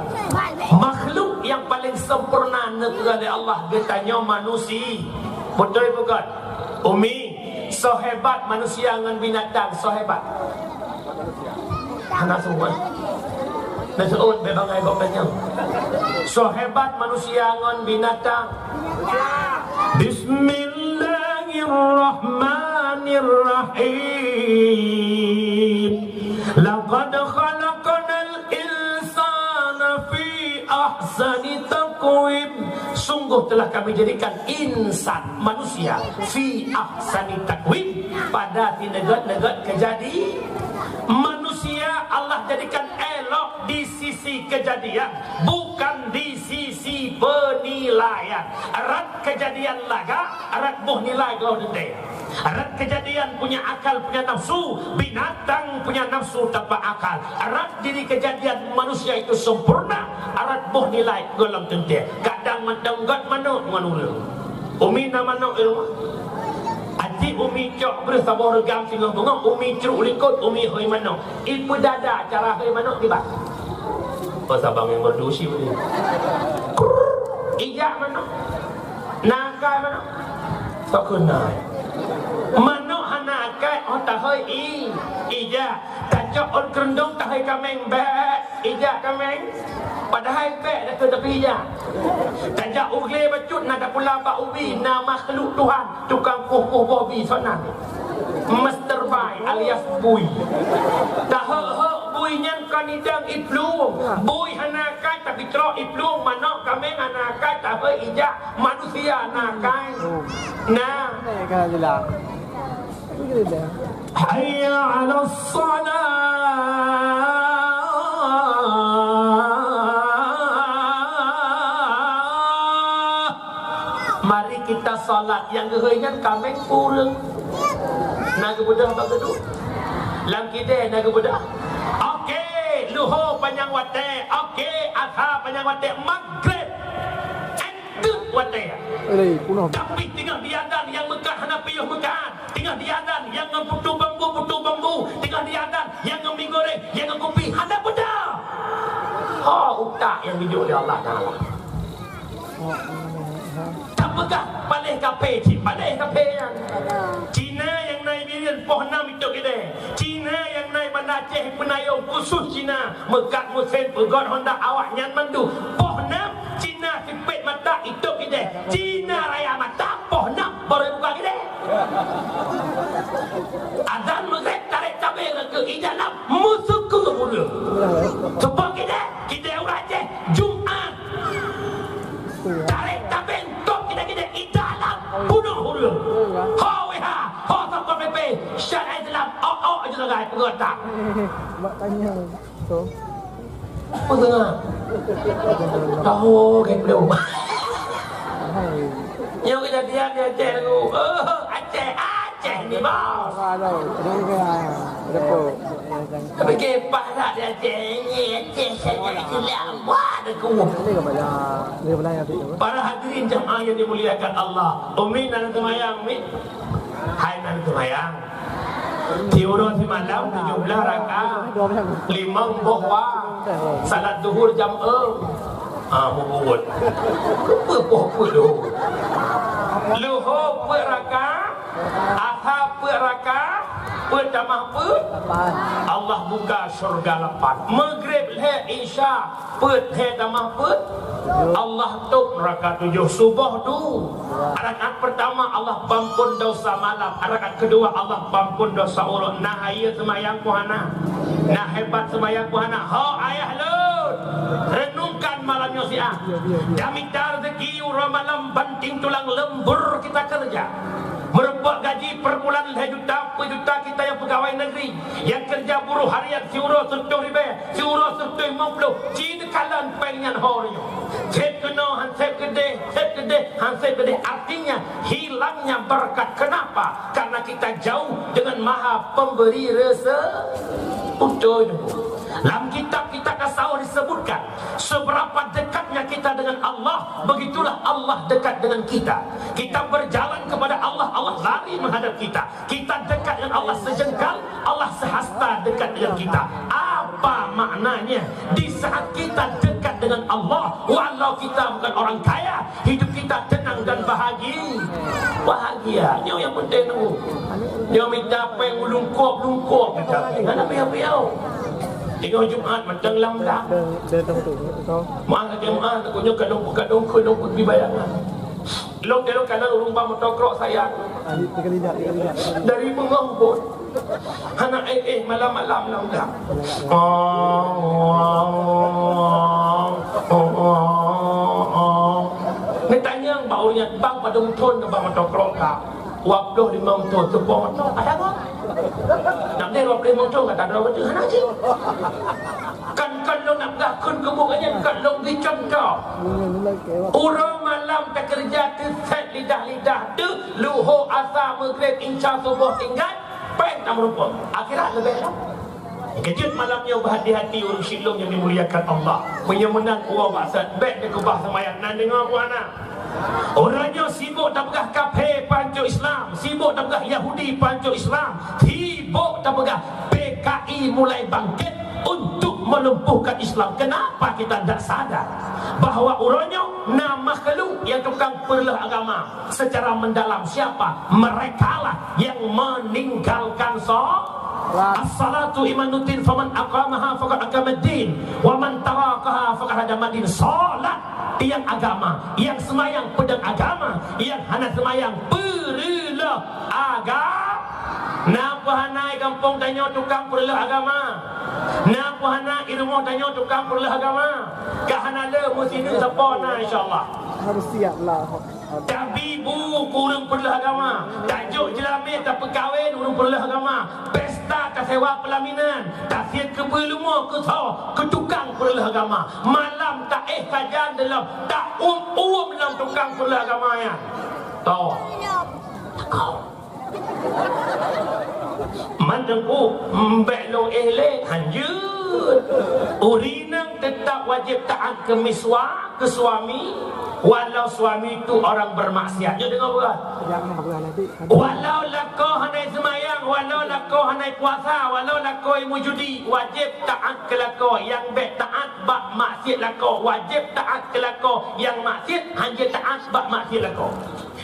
Makhluk yang paling sempurna neupeugah lé Allah geutanyoe manusia. Beutôi bukan? Umi, soe hebat manusia ngon binatang, soe hebat? Hana soe. Neuseut bak bangai gob tanyong. Soe hebat manusia ngon binatang? Bismillahirrahmanirrahim. Laqad khalaqnal insana fi ahsani taqwim. Sungguh telah Kami jadikan insan, manusia, fi ahsani taqwim, pada sineugét-neugét keujadi. Manusia Allah jadikan elok di sisi keujadian, bukan di sisi peunilaian. Rot keujadian lagak, rot boh nilai goh teuntée. Rot keujadian punya akal, punya nafsu, binatang punya nafsu tanpa akal. Rot diri keujadian manusia itu sempurna, rot boh nilai gohlom teuntée. Kadang mantong gét manok ngon ureuëng. Umi na manok di rumoh. Aci umi cok breuh saboh reugam singoh beungoh, umi cruk likot, umi hôi manok. Ipeudada cara hôi manok kiban. Oh, sabang nyang berdusi umi. Ijak manok. Na akai manok. Takheun na. Manok hana akai, oh, tahôi i, ijak. Tacok ôn keureuntong tahôi kaméng, bek, ijak kaméng. Padahai bek dah tu tapi ijak. Tajak u glé bacut na tapula bak ubi, na makhluk Tuhan, tukang kueh-kueh boh bi sonan. Master Bai alias Bui. Tahok-hok bui nyan kon idang i plueng. Bui hana akai tapi trok i plueng, manok kaméng hana akai tapi ijak, manusia na akai. Na. Hayya 'alas shalah. Mari kita salat. Nyang geuhôi nyan kaméng ureuëng. Na geubeudôh bak geuduek. Lam kidée na geubeudôh. Oke, luho panyang watée. Oke, asa panyang watée. Maghrib. Teuk watée. Tapi teungoh diazan nyang meukat hana piôh meukat. Teungoh diazan nyang ngon putu bambu, putu bambu. Teungoh diazan nyang ngon mi goreng, nyang ngon kupi hana peue. Ho utak nyang geujok lé Allah Taala. Tapeugah paléh kaphé cit, paléh kaphé nyan. Cina nyang na i Bireuen poh nam itôb ideh. Cina nyang na i Banda Aceh Peunayong khusus Cina meukat musém peugöt honda awaknyan mandum. Poh nam Cina sipét mata itôb ideh. Cina raya mata poh nam barô ibuka ideh. Azan Maghrib tarek tabeng keu ija nam meusuku ureueng. Seupôt ideh, ideh ureueng Aceh Jumat. Tarek tabeng top ideh-ideh ija nam bunoh ureueng. Ho W H, ho Satpol P P, syariat Islam, ok-ok aju sagai peugöt that. Mak tanya. Apa tengah? Tahu ke belum? Hai. Nyoe kejadian di Aceh tu. Oh, Aceh, Aceh ni, bos. Apa ada? Ada ke? Ada apa? Tapi kepah tak di Aceh ni? Aceh saja silap. Wah, ada kuah. Ini ke mana? Ini ke mana yang tu? Para hadirin jamaah yang dimuliakan Allah. Umi na seumayang, Umi? Hai na seumayang. Tiuroe simalam tujoh blaih rakaat, limong boh wa, salat zuhur jam e. Ah, mubuet. Keupeue boh peuet luho? Luho peuet rakaat, asa peuet rakaat, peuet tamah peuet. Allah buka syurga lapan. Maghrib lhèe, Isya peuet, lhèe tamah peuet, Allah tôb rakaat tujoh. Suboh du, rakaat peurtama Allah pampon desya malam, rakaat keudua Allah pampon desya uroe. Na hayeue seumayang keu hana? Nah, hebat seumayang pun hana. Ho ayah lôn, renungkan malam nyoe siat. Jamita rezeki uroe malam banting tulang lembur kita kerja. Meureumpok gaji per bulan lhèe juta, peuet juta kita nyang peugawai negeri, nyang kerja buruh harian siuroe seureutôh ribèe, siuroe seureutôh limong ploh, ci neukalon pèng nyan ho nyoe. Sép keunoe han sép keudeh, sép keudeh han sép keudeh. Artinya, hilangnya berkat. Kenapa? Karena kita jauh dengan Maha Pemberi rezeki. Lam kitab-kitab tasawuf disebutkan, seberapa dekatnya kita dengan Allah, begitulah Allah dekat dengan kita. Kita berjalan kepada Allah, Allah lari menghadap kita. Kita dekat dengan Allah sejengkal, Allah sehasta dekat dengan kita. Apa maknanya? Di saat kita dekat dengan Allah, walau kita bukan orang kaya, hidup kita tenang dan bahagi-, bahagia. Nyoe nyang penting tu. Nyoe mita pèng lungkôp-lungkôp mita pèng. Hana piôh-piôh. Tiga Jumat mantong lam dah. Malam Jumat aku nyoe kadang-kadang keu lôn pergi bayangan. Lôn, lôn kalon ureueng ba moto krok sayang. Dari beungoh pun. Hana éh-éh malam-malam lam dah. Neutanyong bak ureueng nyan, "Bang, padum thôn neuba moto krok ka?" "Dua ploh limong thôn." "Teupeue moto?" "Ada kok." "Nak deh dua ploh limong thôn kata droe beutôi hana cit." Kan, kan lôn nak peugah kheun keu buet nyan, kan lôn bri cuntoh. Uroe malam takeureuja teuh sét lidah-lidah teuh, luho asa, meugreb, insya, suboh tinggai, pèng tameurumpok. Akhirat leubeh lah. Keujeuet malam nyoe, beuhati-hati ureueng syedara nyang dimuliakan Allah. Meunyoe meunan uroe bak sét, bèk teukeubah seumayang, na deungoe peue hana? Uroe nyoe sibok tapeugah kaphé pancok Islam, sibok tapeugah Yahudi pancok Islam, sibok tapeugah P K I mulai bangkit untuk melumpuhkan Islam. Kenapa kita tidak sadar bahwa uroe nyoe na makhluk nyang tukang peureuloh agama secara mendalam? Siapa? Merekalah yang meninggalkan so-, as-salatu imaduddin, faman aqamaha faqad aqamaddin, wa man tarakaha faqad hadamaddin. Salat tiang agama, nyang seumayang peudong agama, nyang hana seumayang peureuloh aga-, na peue hana i gampông tanyoe tukang peureuloh agama? Na peue hana i rumoh tanyoe tukang peureuloh agama? Ka hana le, meusineuk sapo na, insya Allah. Harus siap lah. Tabi bu keu ureueng peureuloh agama, tajok jeulamé tapeukawen ureueng peureuloh agama, pesta tasewa peulaminan, tasiet keubeue leumo keu soe, keu tukang peureuloh agama. Malam taéh sajan deulom, ta-uem-uem lom tukang peureuloh agama nyan. Toh. Man Teungku, bèk lôn éh lé, hanjeuet. Ureueng inong teutap wajéb taát keu miswa, keu suami, walau suami tu orang bermaksiat. Nyoe deungoe peugah. Walau lakoe hana seumayang, walau lakoe hana puasa, walau lakoe meujudi, wajéb taát keu lakoe. Nyang bèk taát bak maksiat lakoe, wajéb taát keu lakoe. Nyang maksiat, hanjeuet taát bak maksiat lakoe.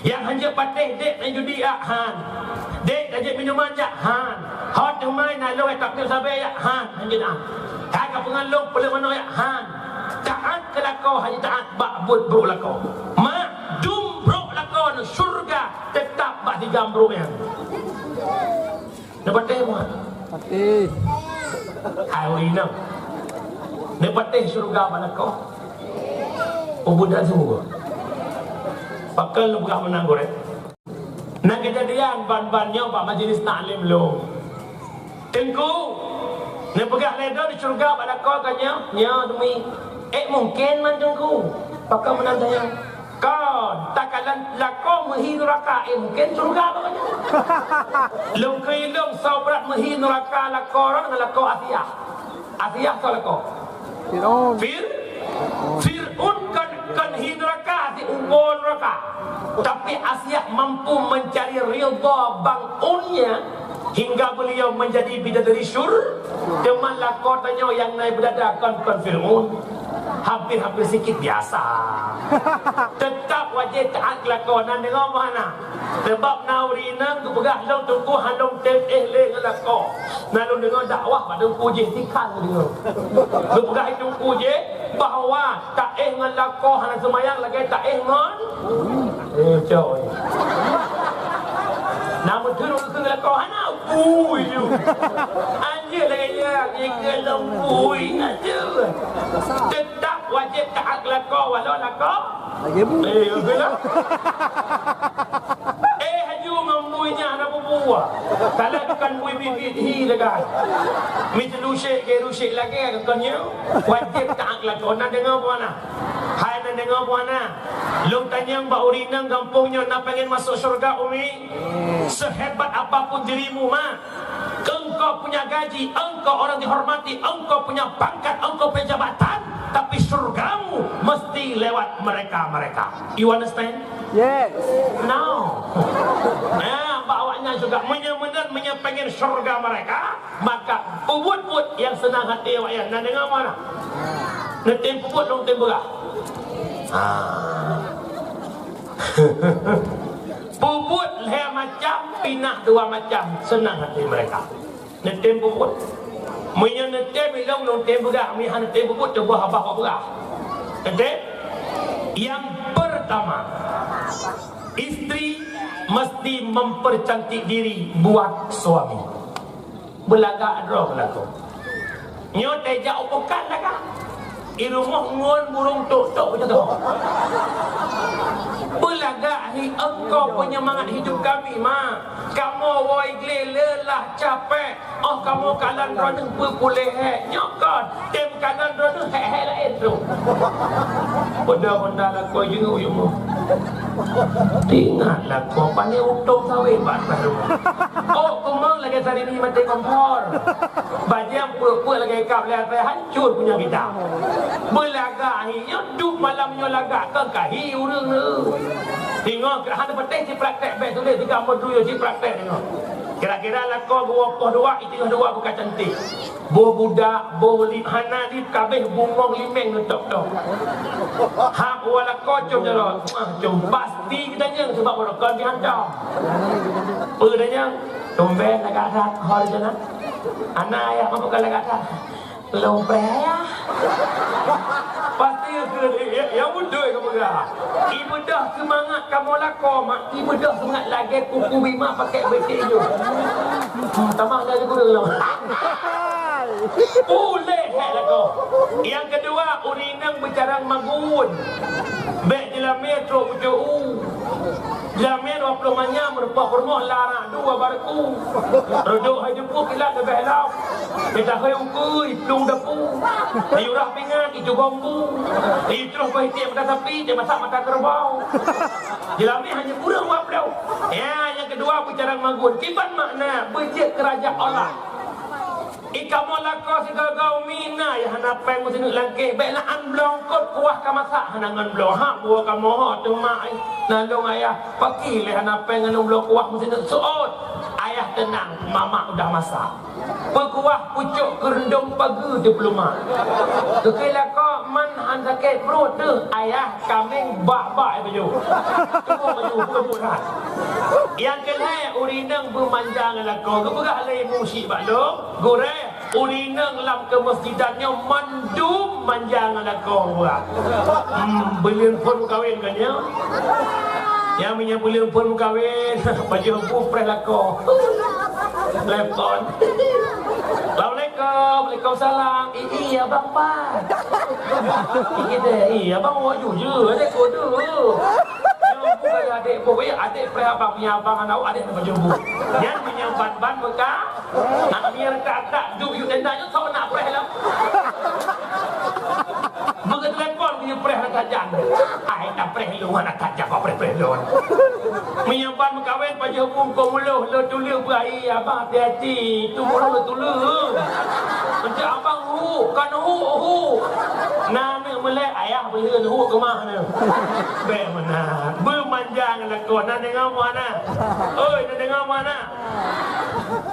Nyang hanjeuet patéh, dek, main judi jak, han. Dek, tajép minuman jak, han. Hot teumai na lôn, eh, takjeuet sabe jak, han. Hanjeuet taát. Hai ka peungon lôn, peuleueh manoe jak, han. Taát keu lakoe, hanjeuet taát bak buet brôk lakoe. Mak, dum brôk lakoe nyoe syeuruga teutap bak tiga brôk nyan. Neupatéh, Mak? Patéh. Hai, ureueng inong. Neupatéh syeuruga bak lakoe? Ubit dan sungguh. Pakon lôn peugah meunan, gurèe? Na keujadian ban-ban nyoe bak majlis taklim lôn. Teungku, neupeugah lé droe di syeuruga bak lakoe ka nyoe? Nyoe, demi. Eh, mungken man Teungku. Pakon meunan tanyoe? Kon, takalon lakoe meuhi nuraka, eh, mungken syeuruga bak nyan. Lôn keu ilôn soe brat meuhi nuraka lakoe droe ngon lakoe Asiah. Asiah soe lakoe? Fir'aun. Fir-, Fir'aun kon, kon hi nuraka, si ubo nuraka. Tapi Asiah mampu mencari ridha bang unnya hingga beliau menjadi bidadari syur-, teuma lakoe tanyoe nyang na beudada kon, kon Fir'aun. Hampir-hampir sikit biasa. Teutap wajéb taát keu lakoe, na deungoe meuhana. Sabab na ureueng inong geupeugah lôn Teungku hana lôn tem éh lé ngon lakoe. Na lôn deungoe dakwah bak Teungku jih, sikan lôn deungoe. Geupeugah Teungku jih bahwa taéh ngon lakoe hana seumayang lagèe taéh ngon, eh, coy. Na meuteun ureueng keu lakoe hana, ui, yu. Anjeuet lagèe nyan, Ui, aja. Tetap wajib taat lakoe walau lakoe. Lagi bu. Eh, betul lah. Eh, haju ngon bui nyan hana bubuah. Kalau bukan bui bibit hi lagak. Mi teulusek ke rusek lagak ke konyol. Wajib taat lakoe. Na deungoe buah na. Hai na deungoe buah na. Lôn tanyong bak ureueng inong gampông nyoe na pengen masuk syurga, Umi? Sehebat apapun dirimu, mak, engkau punya gaji, engkau orang dihormati, engkau punya pangkat, engkau punya jabatan, tapi syurgamu mesti lewat mereka-mereka. You understand? Yes. No. Nah, bak awaknyan juga, meunyoe meunan, meunyoe pengen syurga mereka, maka peubuet-buet nyang seunang hati awaknyan. Na deungoe mana? Neutem peubuet, lôn tem beurah. Ah. Peubuet lhèe macam, pinah dua macam, seunang hati mereka. Neutem peubuet. Meunyoe neutem ilong, lôn tem beurah, meunyoe hana neutem peubuet, teuboh babah bak beurah. Neutem? Yang pertama, istri mesti mempercantik diri buat suami. Beulagak droe beulaku. Nyoe teuh jak u peukan lagak. I rumoh ngon burung tok-tok beutôi. Beulagak hi engkau penyemangat hidup kami, ma. Kamoe woe glé leulah capek. Oh, kamoe kalon droeneuh peupuléh hék. Nyoe kon, tem kalon droeneuh hék-hék laén tu. Benda-benda lakoe jeuet u rumoh. Ingat lakoe, pane utông sawét bak ateueh rumoh. Oh, kumang lagèe sarini maté kompor. Bajèe peuet-peuet lagèe kap lé asèe, hancur punya kita. Beulagak hi, nyoe duek malam nyoe lagak keu kahi ureueng nyoe. Ingat, hana patéh sipraktek bèk tuléh tiga empat tujuh sipraktek nyoe. Kira-kira lakoe geuwoe poh dua, i teungoh dua buka cantik. Boh budak, boh lip hana lip kabeh bungong limeng neutôp-tôp. Hab woe lakoe com jaroe, ah, com pasti geutanyong sabab uroe kon jihantom. Peue geutanyong? Tumben lagak that ho di sana. Ana ayah, peue bukan lagak that? Lôn preh ayah. Pasti keu ya, ya beutôi kamu peugah. Ibeudôh seumangat kamoe lakoe, mak. Ibeudôh seumangat lagèe kuku bima pakai beuti jeuet. Tamah dari gurèe lom. Ulèe hai lakoe. Nyang keudua, ureueng inong beucarông magun. Bèk jeulamèe trok pucôk u. Jeulamèe dua ploh manyam rupa peurumoh la rak dua barku. Reudôk hai jeumpuk kilat leubeh lom. Mita hai ukui plueng dapu. Ayurah pingan itu bambu. Ayu troh bah tiek mata sapi, tiek masak mata kerbau. Jeulamèe hanya kureueng dua ploh. Ya, nyang keudua beucarông magun. Kiban makna beujeuet keu raja Allah. I kamoe lakoe sigoe-goe mina ya hana péng meusineuk langkeh, bèk na an bloe eungkôt kuah ka masak hana ngon bloe. Ha, buah kamoe ho teuma ai. Na lôn ayah, pakri lé hana péng ngon bloe kuah meusineuk seuôt. Ayah teunang, mamak udah masak. Peukuah pucôk keurendong pageue di peuleumak. Keukai lakoe man han sakét pruet deuh, ayah kaméng bak-bak ai baju. Tuwoe baju, bukan bukan. Nyang keulhèe, ureueng inong beumanja ngon lakoe. Geupeugah lé ibu syiek bak lôn, gurèe, ureueng inong lam keumeusijidan nyoe mandum manja ngon lakoe buah. Hmm, buleuen phôn meukawen kan nyoe? Nyang meunyoe buleuen phôn meukawen, pajoh bu preh lakoe. Telepon. Assalamualaikum. Waalaikumsalam. Ih, ih, abang pan. Ih, kita, ih, abang awak jujur, adik kode. Nyoe bukan adik bu, ya, adik preh abang punya abang anak adik nak jumbo. Nyan meunyoe ban-ban meuka, nak mir kata duek yuk tenda nyoe sok nak preh lah. Beugeutelepon meunyoe preh anak tajak. Ai, tak preh lôn anak tajak kok preh-preh lôn. Meunyoe ban meukawen pajoh bungkôh muloh lôn tuléh beuai abang hati-hati. Tu muloh lôn tuléh. Meunyoe abang hu, kan hu, hu. Na aneuk meulai ayah beuleuen hu keumah nyoe. Bèk meunan. Beumanja ngon lakoe. Na deungoe muana? Oi, na deungoe muana?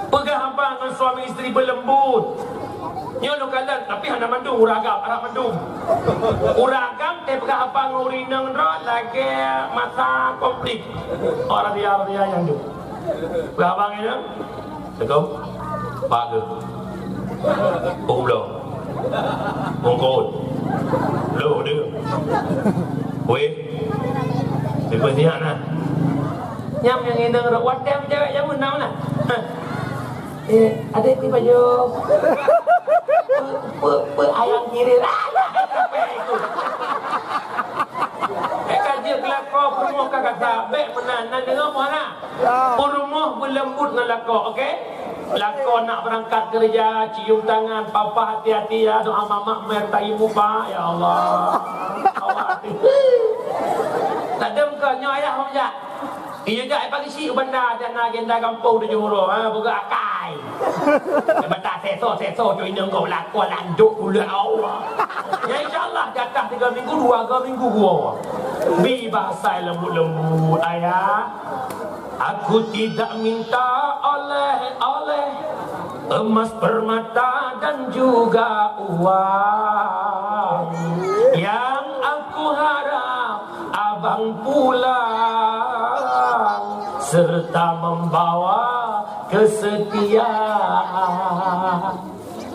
Peugah haba ngon suami istri beuleumbot. Nyoe lôn kalon, tapi hana mandum ureueng agam, harab mandum. Ureueng agam teupeugah haba ngon ureueng inong droe lagèe masa konflik. Orang dia, orang dia nyang tu. Peugah haba ngon inong. Assalamualaikum. Pak ke? Pukul berapa? Bungkot. Loh, dia. Weh. Lepas ni, anak. Nyam nyang inong rot watèe cewek jameun na meunan. Eh, adik ni baju. Pe, pe, ayam kirim. Eh, ka jeuet geulakoe peurumoh ka gata, bék meunan, na deungoe meuhana? Peurumoh beuleumbut ngon lakoe, oke? Lakoe nak beurangkat keureuja, cium tangan, papa hati-hati ya, doa mamak meunan tayu muba, ya Allah. Awak hati. Tadong keu nyoe ayah hom jak. Iya jak, eh, pagi si benda dan agenda gampông tujuh uroe, ha, buka akai. Eh, bata seso-seso, tu inong kau lakuan landok ulah Allah. Ya, insya Allah, jatah tiga minggu, dua, tiga minggu gua. Bi bahasa lembut-lembut, ayah. Aku tidak minta oleh-oleh, emas, permata, dan juga uang. Yang aku harap, abang pulang serta membawa kesetiaan.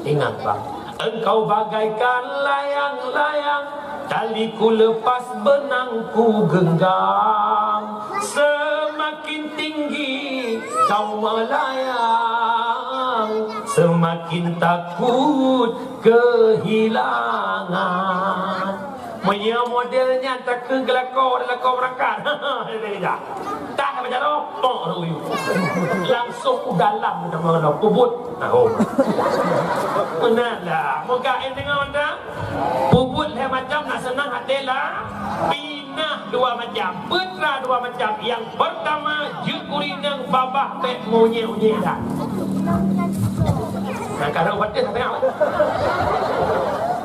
Ingat, Bang, engkau bagaikan layang-layang, taliku lepas, benangku genggam. Semakin tinggi kau melayang, semakin takut kehilangan. Meunyoe model nyan takheun geulakoe, geulakoe beurangkat. Tah baca doa, pok ruyuek. Langsung u dalam teuma pubut. Tahu. Meunan dah. Muka eh tengok dah. Pubut lhèe macam nak seunang hati lah. Pinah dua macam, peutra dua macam. Yang pertama, jeuet keu inong, babah bék meunyék-unyék dah. Nah, kalau batin tengok.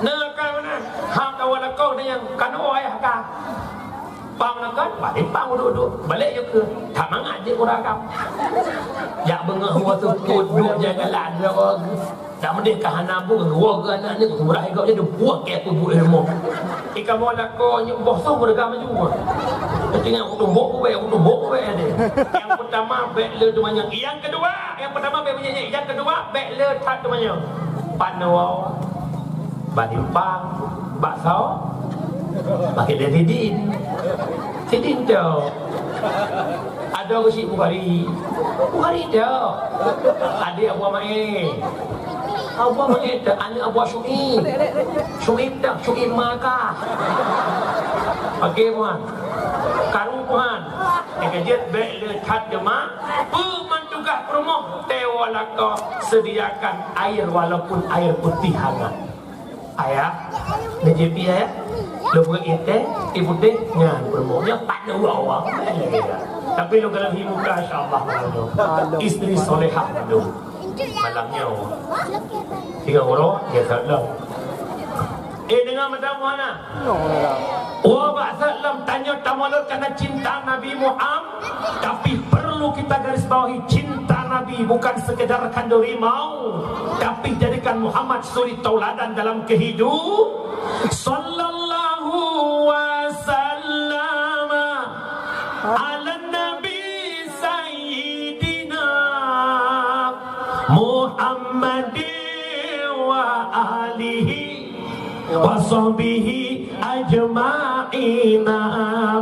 Nah, kalau nah, ha, tawa lakoe dengan kanu ayah ka. Pang lakoe, balik pang uduk-uduk. Balik je ke. Tak mangat je urang agam. Jak beungeuh dua teupot, duek jalan-jalan. Dak meudeh ka hana bu, geuwoe keu aneuk nyoe, seumurah igop jadi buah keu aku bu ilmu. Ika mo lakoe nyoe boh song meureuga maju. Teuingat aku tumbok ku bae, aku tumbok ku bae deh. Yang pertama, bèk le teumanyong. Yang kedua, yang pertama bèk meunyan, yang kedua, bèk le that teumanyong. Panoe, balimpang, bakso, pakai dari sidin. Sidin tu. Ada ke si Bukhari? Bukhari tu. Adik Abu Main. Abu Main tu, aneuk Abu Syuib. Syuib tu, Syuib maka. Okey, puan. Karu, puan. Yang kejut, bèk le that deuma. Peman tugas peurumoh, tewa lakoe, sediakan air walaupun air putih hangat. Ayah, neujép ayah, lôn beuet ié teh, ié putéh, nyan peurumoh, nyan pat dua awak. Tapi lôn galak hi muka, insya Allah, malam nyoe. Istri solehah lôn. Malam nyoe. Tiga orang, dia tak tahu. Eh, dengar mata muana. Wah, bak salam tanya tamolot karena cinta Nabi Muhammad. Tapi perlu kita garis bawahi, cinta Nabi bukan sekedar khanduri mau, tapi jadikan Muhammad suri tauladan dalam kehidup. Sallallahu wasallam ala Nabi Sayyidina Muhammadin wa alihi wa sahbihi ajma'ina.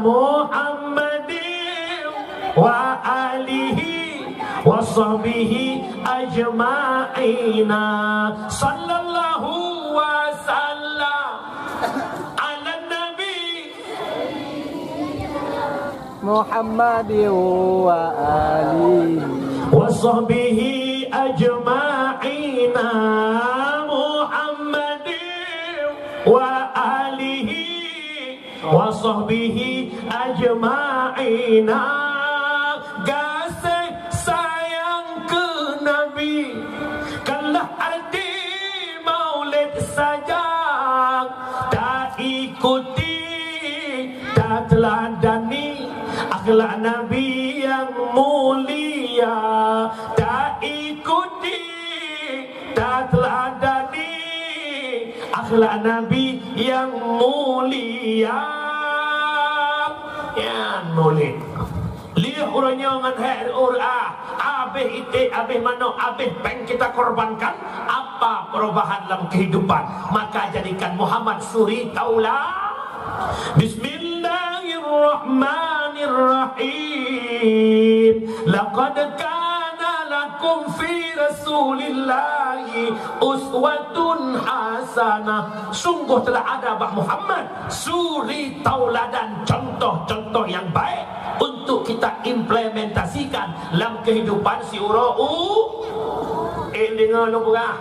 Muhammadin wa alihi wa sahbihi ajma'ina. Sallallahu wasallam ala nabi Muhammadin wa alihi wa sahbihi ajma'ina. Muhammadin wa alihi wa sahbihi ajma'ina. Gaséh sayang keu Nabi, kalah arti maulid saja. Taikuti, tateuladani akhlak Nabi yang mulia. Taikuti, tateuladani akhlak Nabi yang mulia. Nyan mulid. Lheueh uroe nyoe ngon hék reu'oh reu'ah, abéh iték, abéh manok, abéh péng kita korbankan, apa perubahan dalam kehidupan? Maka jadikan Muhammad suri taula. Bismillahirrahmanirrahim. Laqad kana lakum Kum fi Rasulillahi uswatun hasanah. Sungguh telah ada bak Muhammad suri tauladan, contoh-contoh yang baik untuk kita implementasikan lam kehidupan siuroe u-, eh, deungoe lôn peugah.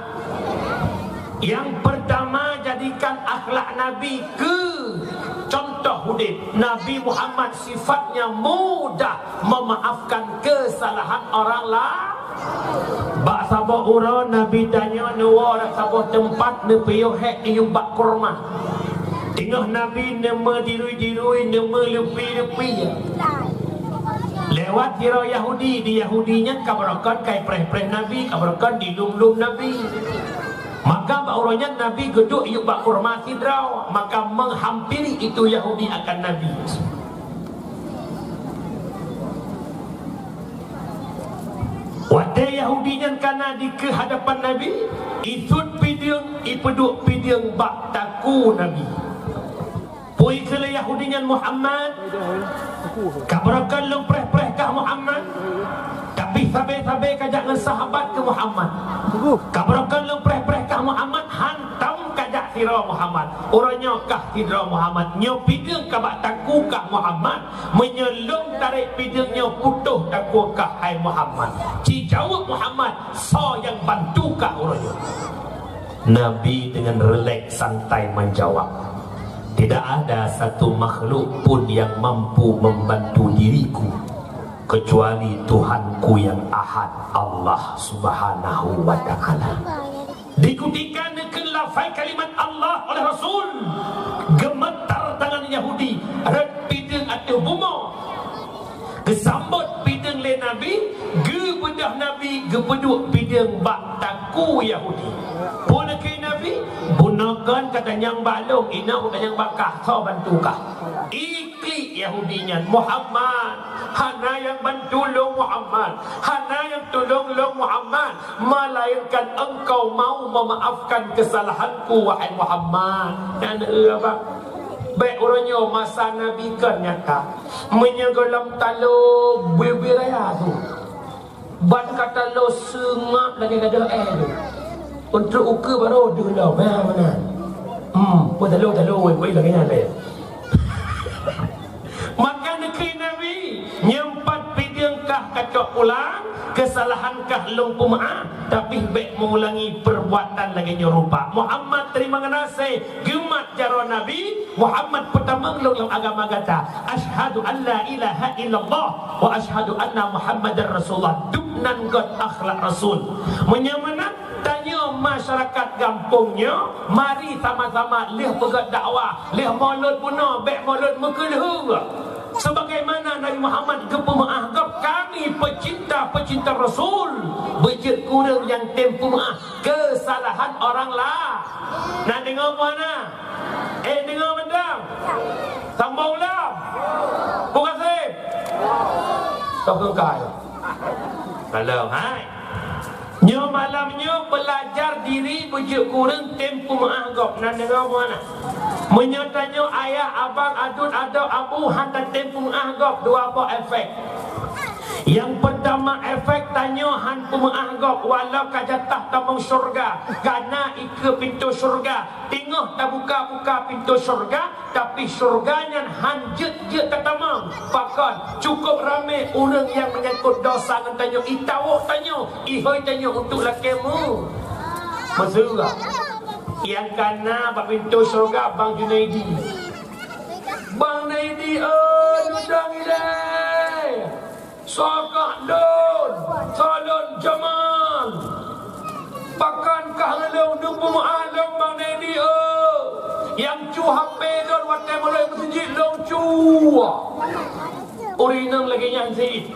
Yang pertama, jadikan akhlak Nabi keu contoh udeb. Nabi Muhammad sifatnya mudah memaafkan kesalahan orang lain. Bak saboh uroe Nabi tanyoe neuwoe rot saboh teumpat, neupiôh hék iyup bak kurma. Teungoh Nabi neumeudirui-dirui, neumeuleupie-leupie. Lewat sidroe Yahudi, di Yahudi nyan ka beurokon ka ipreh-preh Nabi, ka beurokon dilum-lum Nabi. Maka bak uroe nyan Nabi geuduek iyup bak kurma sidroe, maka menghampiri itu Yahudi akan Nabi. Watée Yahudi nyan kana dikeue hadapan Nabi, isut pideueng, ipeuduek pideueng bak takue Nabi. Peue kheun lé Yahudi nyan, "Muhammad, ka beurokon lôn preh-preh kah Muhammad, tapi sabe-sabe kajak ngon sahabat keu Muhammad. Ka beurokon lôn preh-preh kah Muhammad, hantom kajak sidroe Muhammad. Uroe nyoe kah sidroe Muhammad. Nyoe pideueng ka bak takue kah Muhammad. Meunyoe lôn tarek pideueng nyoe, putôh takue kah hai Muhammad." Jijaweueb Muhammad, "Soe nyang bantu kah uroe nyoe?" Nabi dengan rileks santai menjawab, "Tidak ada satu makhluk pun yang mampu membantu diriku kecuali Tuhanku yang Ahad, Allah Subhanahu wa Ta'ala." Di kutika neukheun lafai kalimat Allah oleh Rasul, geumeutar tangan Yahudi, rot pideueng ateueh bumoe. Geusambot pideueng lé Nabi, geubeudôh Nabi, geupeuduek pideueng bak takue Yahudi. Peue neukheun Nabi, "Bunoe kon ka tanyong bak lôn, inoe ka tanyong bak kah, soe bantu kah?" Iklik Yahudi nyan, "Muhammad, hana nyang bantu lôn Muhammad, hana nyang tulông lôn Muhammad, melainkan engkau mau memaafkan kesalahanku, wahai Muhammad." Nyan, eh, apa? Bék uroe nyoe masa Nabi kon nyata. Meunyoe gohlom talo bui-bui raya su, ban ka talo seungab lagée gadôh éh su. Untuk ukeue barô deuh lom, ha, meunan. Hmm, peue talo-talo wai-wai lagée nyan lé. Maka neukheun Nabi, "Nyoe pat pideueng kah kacok pulang, keusalahan kah lôn peumeu'ah, tapi bék meuulangi peurbuatan lagée nyoe rupa." Muhammad teurimong geunaséh, geumat jaroe Nabi, Muhammad peutamong lôn lam agama gata. Asyhadu an la ilaha illallah wa asyhadu anna Muhammadar Rasulullah. Dub nan göt akhlak Rasul. Meunyoe meunan, tanyoe masyarakat gampông nyoe, mari sama-sama lheueh peugét dakwah, lheueh mulod bunoe, bék mulod meukeuleuheue. Sebagaimana Nabi Muhammad geupeumeu'ah gob, kami pecinta-pecinta Rasul, beujeuet kureueng nyang tem peumeu'ah keusalahan orang laén. Na deungoe meuhana? Eh, deungoe mantong? Sambông lom? Bukasem? Tokeukai. Kalau, hai. Nyoe malam nyoe beulajar diri beujeuet kureueng tem peumeu'ah gob. Na deungoe meuhana? Meunyoe tanyoe ayah, abang, aduen, adoe, abu han tatem peumeu'ah gob, dua boh efek. Nyang peurtama, efek tanyoe han peumeu'ah gob walau ka jatah tamong syeuruga, kana ikeue pintoe syeuruga. Teungoh tabuka-buka pintoe syeuruga, tapi syeuruga nyan han jeuet-jeuet tatamong. Pakon? Cukôp ramé ureuëng nyang meunyangkot desya ngon tanyoe, itawök tanyoe, ihôi tanyoe untuk lakée meu-, meusyeuruga. Nyang kana bak pintoe syeuruga Bang Junaidi. Bang Naidi, oh, nudang ilée. Soe kah lôn, soe lôn Jamal. Pakon kah lôn deuh peumeu'ah lôn Bang Naidi, oh. Nyang cu H P lôn watée mulai meuseujid lôn cu. Ureuëng inong lagée nyan sit.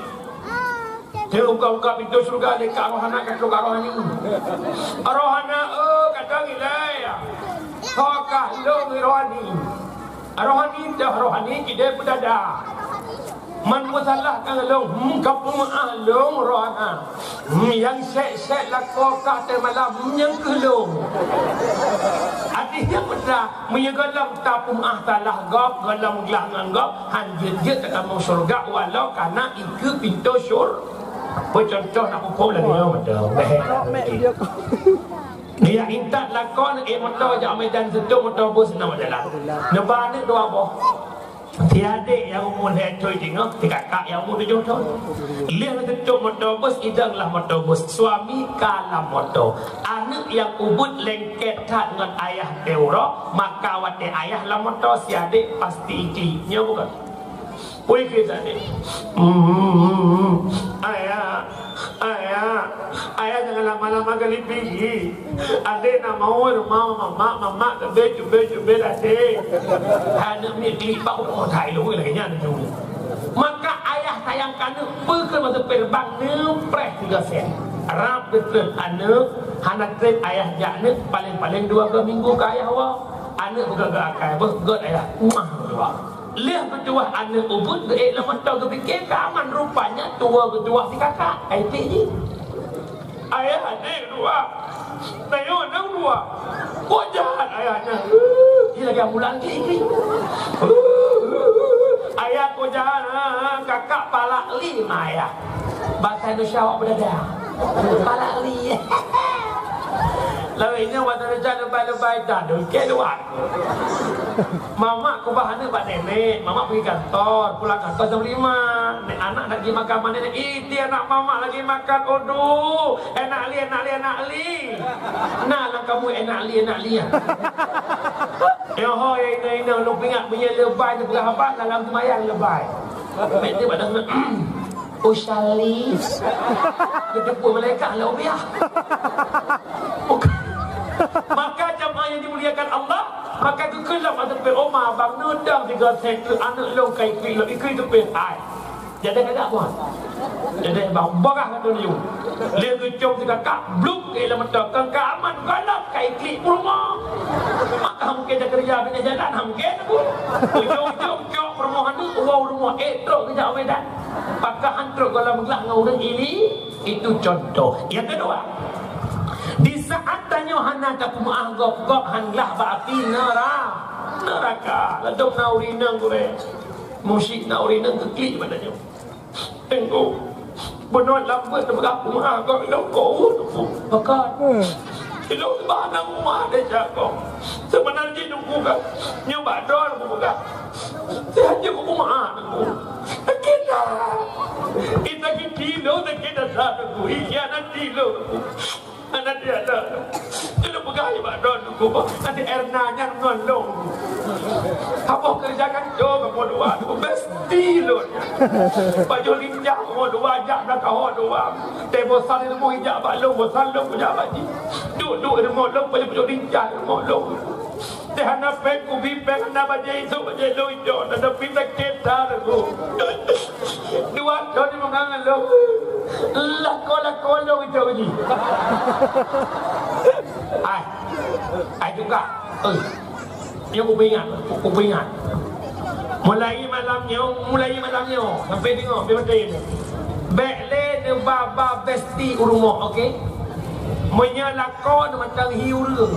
Teuka-uka pintoe syeuruga lé kak Rohana, kak syeuruga Rohani. Rohana, oh, kadang ilée. Soe kah lôn Rohani. Rohani dah Rohani kidée peudada. Man meusalah kang lôn, hmm, ka peumeu'ah lôn Rohana. Hmm, nyang sek-sek lakoe kah teumalam, hmm, nyang keuh lôn. Artinya peue? Meunyoe gohlom tapeumeu'ah salah gob, gohlom glah ngon gob, han jeuet-jeuet tatamong syeuruga walau kana ikeue pintoe syur-, Beucontoh nak pupuk lagèe nyoe, beutôi. Dia intat lakon, eh, moto jak Medan, seutôt moto bus na jalan. Neuba aneuk dua boh. Si adék nyang umu lhèe thôn teungoh, si kakak nyang umu tujoh thôn. Lheueh seutôt moto bus, idong lam moto bus. Suami ka lam moto. Aneuk nyang ubit lengket that ngon ayah teuh uroe, maka watèe ayah lam moto, si adék pasti iklik. Nyo bukon? Wih, kita ni. Hmm, ayah, ayah, ayah jangan lama-lama gali pigi. Adék nak mau rumah mamak, mamak tebé, cubé, cubé adék. Aneuk miet klik bak uroe thai lôn lagèe nyan tu. Maka ayah sayang keu aneuk, peue keu masa perbang neupreh tiga sen. Rab beutôi aneuk, hana trép ayah jak aneuk, paléng-paléng dua minggu ka ayah woe. Aneuk beugöt-göt akai, beuh, göt ayah, muah, dua. Lheueh geutuwah aneuk ubit geuék lam mata, geupike ka aman, rupanya tuwoe geutuwah si kakak, ai pih jih. Ayah adék dua, tayue nang dua. Kok jahat ayah nyan. Dia lagi ambulan klik-klik. Ayah kok jahat, ha, ha, kakak palak lima ayah. Bahasa Indonesia awak beudada. Palak li. Lalu ini bahasa Indonesia lebai-lebai dah, dukek luar. Mamak kubah aneuk bak nenek, mamak pergi kantor, pulang kantor jam lima. Nek anak nak pergi makan sama nenek, "Ih, ti anak mamak lagi makan, aduh, enak li, enak li, enak li." Nah, lah kamu enak li, enak li, ya. Yoho, ya ina-ina, lu ingat punya lebai, dia peugah haba dalam sembahyang lebai. Mek dia pada Usyali. Geuteupeue malaikat lé Ubiah. Maka jamaah yang dimuliakan Allah, maka geukheun lam ateueh Umar, "Bang, neudang tiga set aneuk lôn kai klik lôn ikui teupeu hai." Jadi kagak buat. Jadi bang, barah kata dia. Dia geucom tiga kak, bluk ke dalam mata, kang ka aman, galak kai klik pun rumah. Maka mungkin dia kerja, pindah jalan, mungkin aku. Ujung-ujung, cok rumah aneuk, uang rumah, eh, trok kejak Medan. Pakah han trok gola meuglah ngon ureueng ili, itu contoh. Yang kedua, di saat tanyoe hana tapeumeu'ah gob-gob han glah bak api nera-, neraka. Ladom na ureueng inong gurèe. Musyik na ureueng inong geuklik bak tanyoe. Teungku, bunoe lambeuet teupeugah peumeu'ah gob ilong keu ureueng teungku. Pakon? Ilong teuba na rumah desya gob. Seubeuna jih teungku kan. Nyoe bak droe teungku peugah. Sehat jih ku peumeu'ah teungku. Sakét that. Sakét lôn, sakét that teungku. Ikhianati lôn teungku. Anak dia ada. Dia peugah bak droe teungku. Nanti Erna nyan ngon lôn. Kamoe kerja kan jom kamoe dua. Teungku, besti lôn. Baju lincah kamoe dua, jak belakang ho dua. Teh bosan di rumoh jak bak lôn, bosan lôn jak bak jih. Duduk-duduk di rumoh lôn, baju-baju lincah di rumoh lôn. Teh hana péng, kubi péng hana, bajèe ijô, bajèe lôn ijô, tapi sakét that teungku. Dua thôn di meungan lôn. Lakoe-lakoe lôn ijô jih. Ai. Ai juga. Oi. Nyoe kupeuingat, kupeuingat. Mulai malam nyoe, mulai malam nyoe sampai deungoe, sampai maté nyoe. Bèk lé neuba-ba besti u rumoh, oke? Meunyoe lakoe mantong hi ureueng.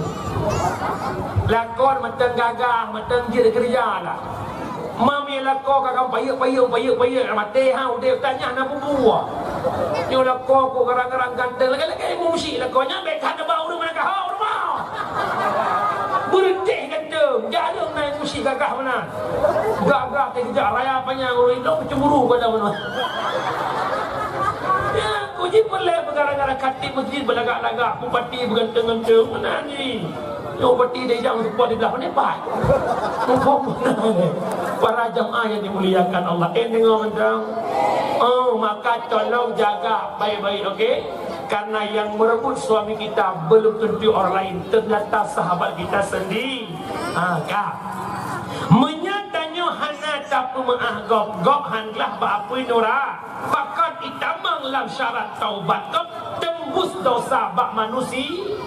Lakoe mantong gagah, mantong jeuet keureuja lah. Mami lakoe ka kan payeuek-payeuek, payeuek-payeuek, maté ha udép, tanyah na bubuah. Nyoe lakoe kok garang-garang ganteng, lagèe-lagèe musyik lakoe nyan, bèk that neuba ureueng meunangka ho u rumoh. Beureuntèe ganteng, jareueng na musyik gagah meunan. Gagah teuh geujak raya panyang ureueng, lôn cemburu pada meunan. Ya, ku jih peureulèe beugara-gara khatib masjid beulagak-lagak, bupati beuganteng-ganteng, meunan jih. Nyoe bupati deh jak meusupport di blah pandai pat. Muphom meunan. Para jamaah yang dimuliakan Allah, eh, deungoe mantong. Oh, maka tolong jaga baik-baik, oke? Karena yang merebut suami kita belum tentu orang lain, ternyata sahabat kita sendiri. Ha, ka. Meunyoe tanyoe hana tapeumeu'ah gob, gob han glah bak apui nura. Pakon itamong lam syarat taubat keu tembus dosa bak manusia?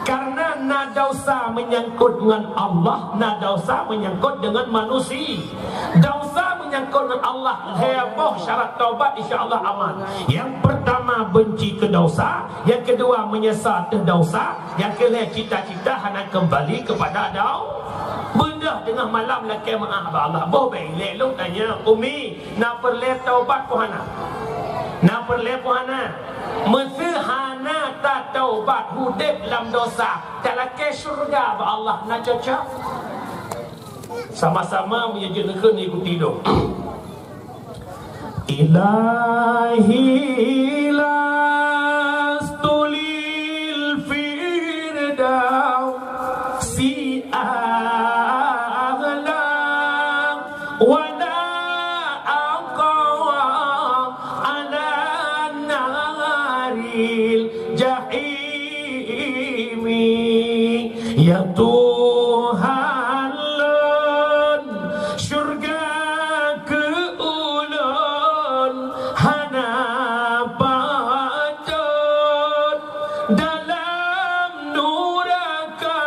Karena na dosa menyangkut dengan Allah, na dosa menyangkut dengan manusia. Dosa menyangkut dengan Allah, lhèe boh syarat taubat, insya Allah aman. Yang pertama, benci ke dosa. Yang kedua, menyesal atas dosa. Yang kelhèe, cita-cita hana kembali kepada dau-, beudôh teungoh malam lakèe meu'ah bak Allah. Boh bèk ilèe lôn tanya, Umi, na peureulèe taubat peue hana? Na peureulée pun hana. Meuseu hana tataubat udeb lam dosa, talakée syeuruga bak Allah na cocok. Sama-sama meunyoe jeuet neukheun ikuti lôn. Ilahi lastu lil firdausi a'la wala aqwa ala naril jahimi. Ya Tuhan lôn, syurga keu ulôn hana patot. Dalam nuraka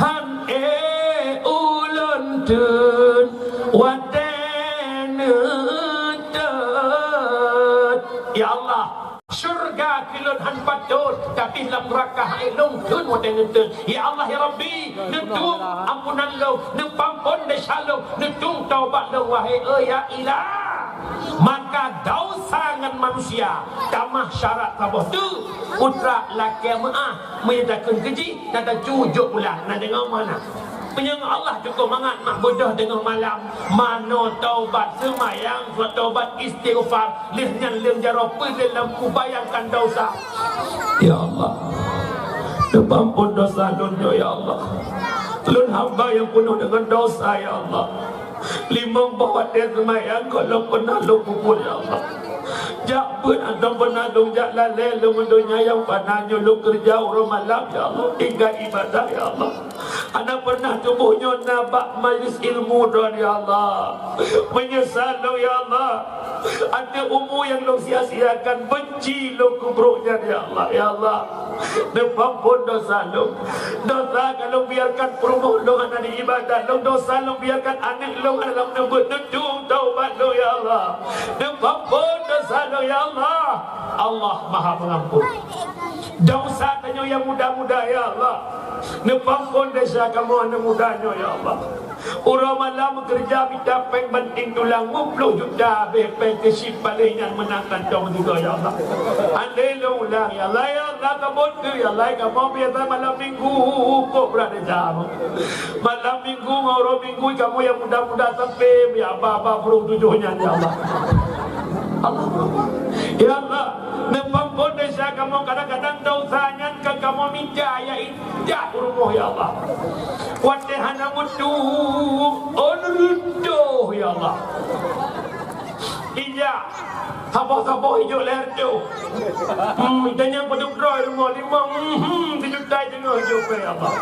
han ék ulôn teun watée neutot. Ya Allah, syurga keu lôn han patot, tapi lam nuraka han ék lôn teun watée neutot. Ya Allah, ya Rabbi, neutueng ampunan lôn, neupampon desya lôn, neutueng taubat lôn, wahé, eh, ya Ilah. Maka dausa ngon manusia tamah syarat saboh teuk, putra lakée meuáh, meunyoe takheun keu jih, na tacujok pulang, na deungoe meunan. Meunyoe Allah cukôp mangat mak beudôh deungoe malam, manoe taubat seumayang, taubat istighfar, lheueh nyan leueng jaroe peue lé lam kubayangkan dausa. Ya Allah, neupampon dosa lôn nyoe, ya Allah. Lôn hamba nyang peunoh deungon dosa, ya Allah. Limong boh watée seumayang kon lôn peunah lôn peubuet, ya Allah. Jak beuet atau peunah lôn jak lalée lôn ngon donya nyang fana nyoe lôn keureuja uroe malam, ya Allah, tinggai ibadah, ya Allah. Hana peunah tuboh nyoe na bak majlis ilmu droe, ya Allah. Meunyeusal lôn, ya Allah. Ateueh umu nyang lôn sia-siakan, benci lôn keu brok nyan, ya Allah. Ya Allah, neupampon dosa lôn. Dosa ka lôn biarkan peurumoh lôn hana di ibadah lôn. Dosa lôn biarkan aneuk lôn hana lôn neubeuet. Neutueng taubat lôn, ya Allah. Neupampon dosa lôn, ya Allah. Allah Maha Pengampun. Dosa tanyoe nyang muda-muda, ya Allah. Neupampon desya kamoe nyang muda nyoe, ya Allah. Uroe malam meukeureuja mita péng banting tulang, meuplôh juta habéh péng keuchik paléh nyan meunang kantong sigoe, ya Allah. Andai lôn ulang, ya Allah, ya Allah, kamoe teu, ya Allah, kamoe biasa malam minggu kok brat desya. Malam minggu ngon uroe minggu kamoe nyang muda-muda sampai ya ba-ba puluh tujoh nyan, ya Allah. Allah. Ya Allah, neupampon desya kamoe, kadang-kadang dosa nyan ka kamoe mita, ya, ijak u rumoh, ya Allah. Watée hana meutueng, oh, neureudôh, ya Allah. Ijak, saboh-saboh ijok lhèe reutôh. Hmm, dan nyang padub droe rumoh limong, hmm, sijuta iteungoh ijok péng, ya Allah.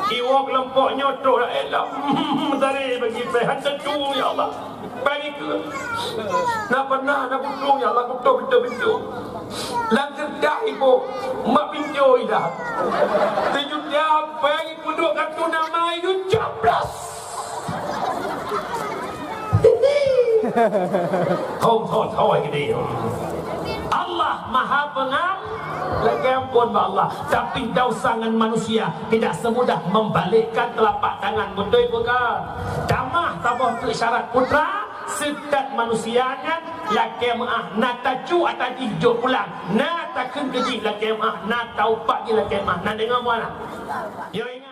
Iwoe keulompok nyoe trok laén lam, hmm, meutari bagi péng, han teutueng, ya Allah. Bagi keu. Na peunah na kutueng, ya Allah, kutoh pintoe-pintoe. Lam keureudah iboh, mak pintoe idah. Sijuta péng ipeuduek kartu nama, ijok coblos. Hom thon-thon geude. Allah Maha Pengam-, lakée amphon bak Allah. Tapi dosa ngon manusia tidak semudah membalikkan telapak tangan. Beutôi bukan? Tamah saboh teuk syarat putra, seutat manusia nyan lakée meuáh, na tacu ata jih jok pulang, na takheun keu jih lakée meuáh, na taupat jih lakée meuáh. Na deungoe meunan? Yo, ingat.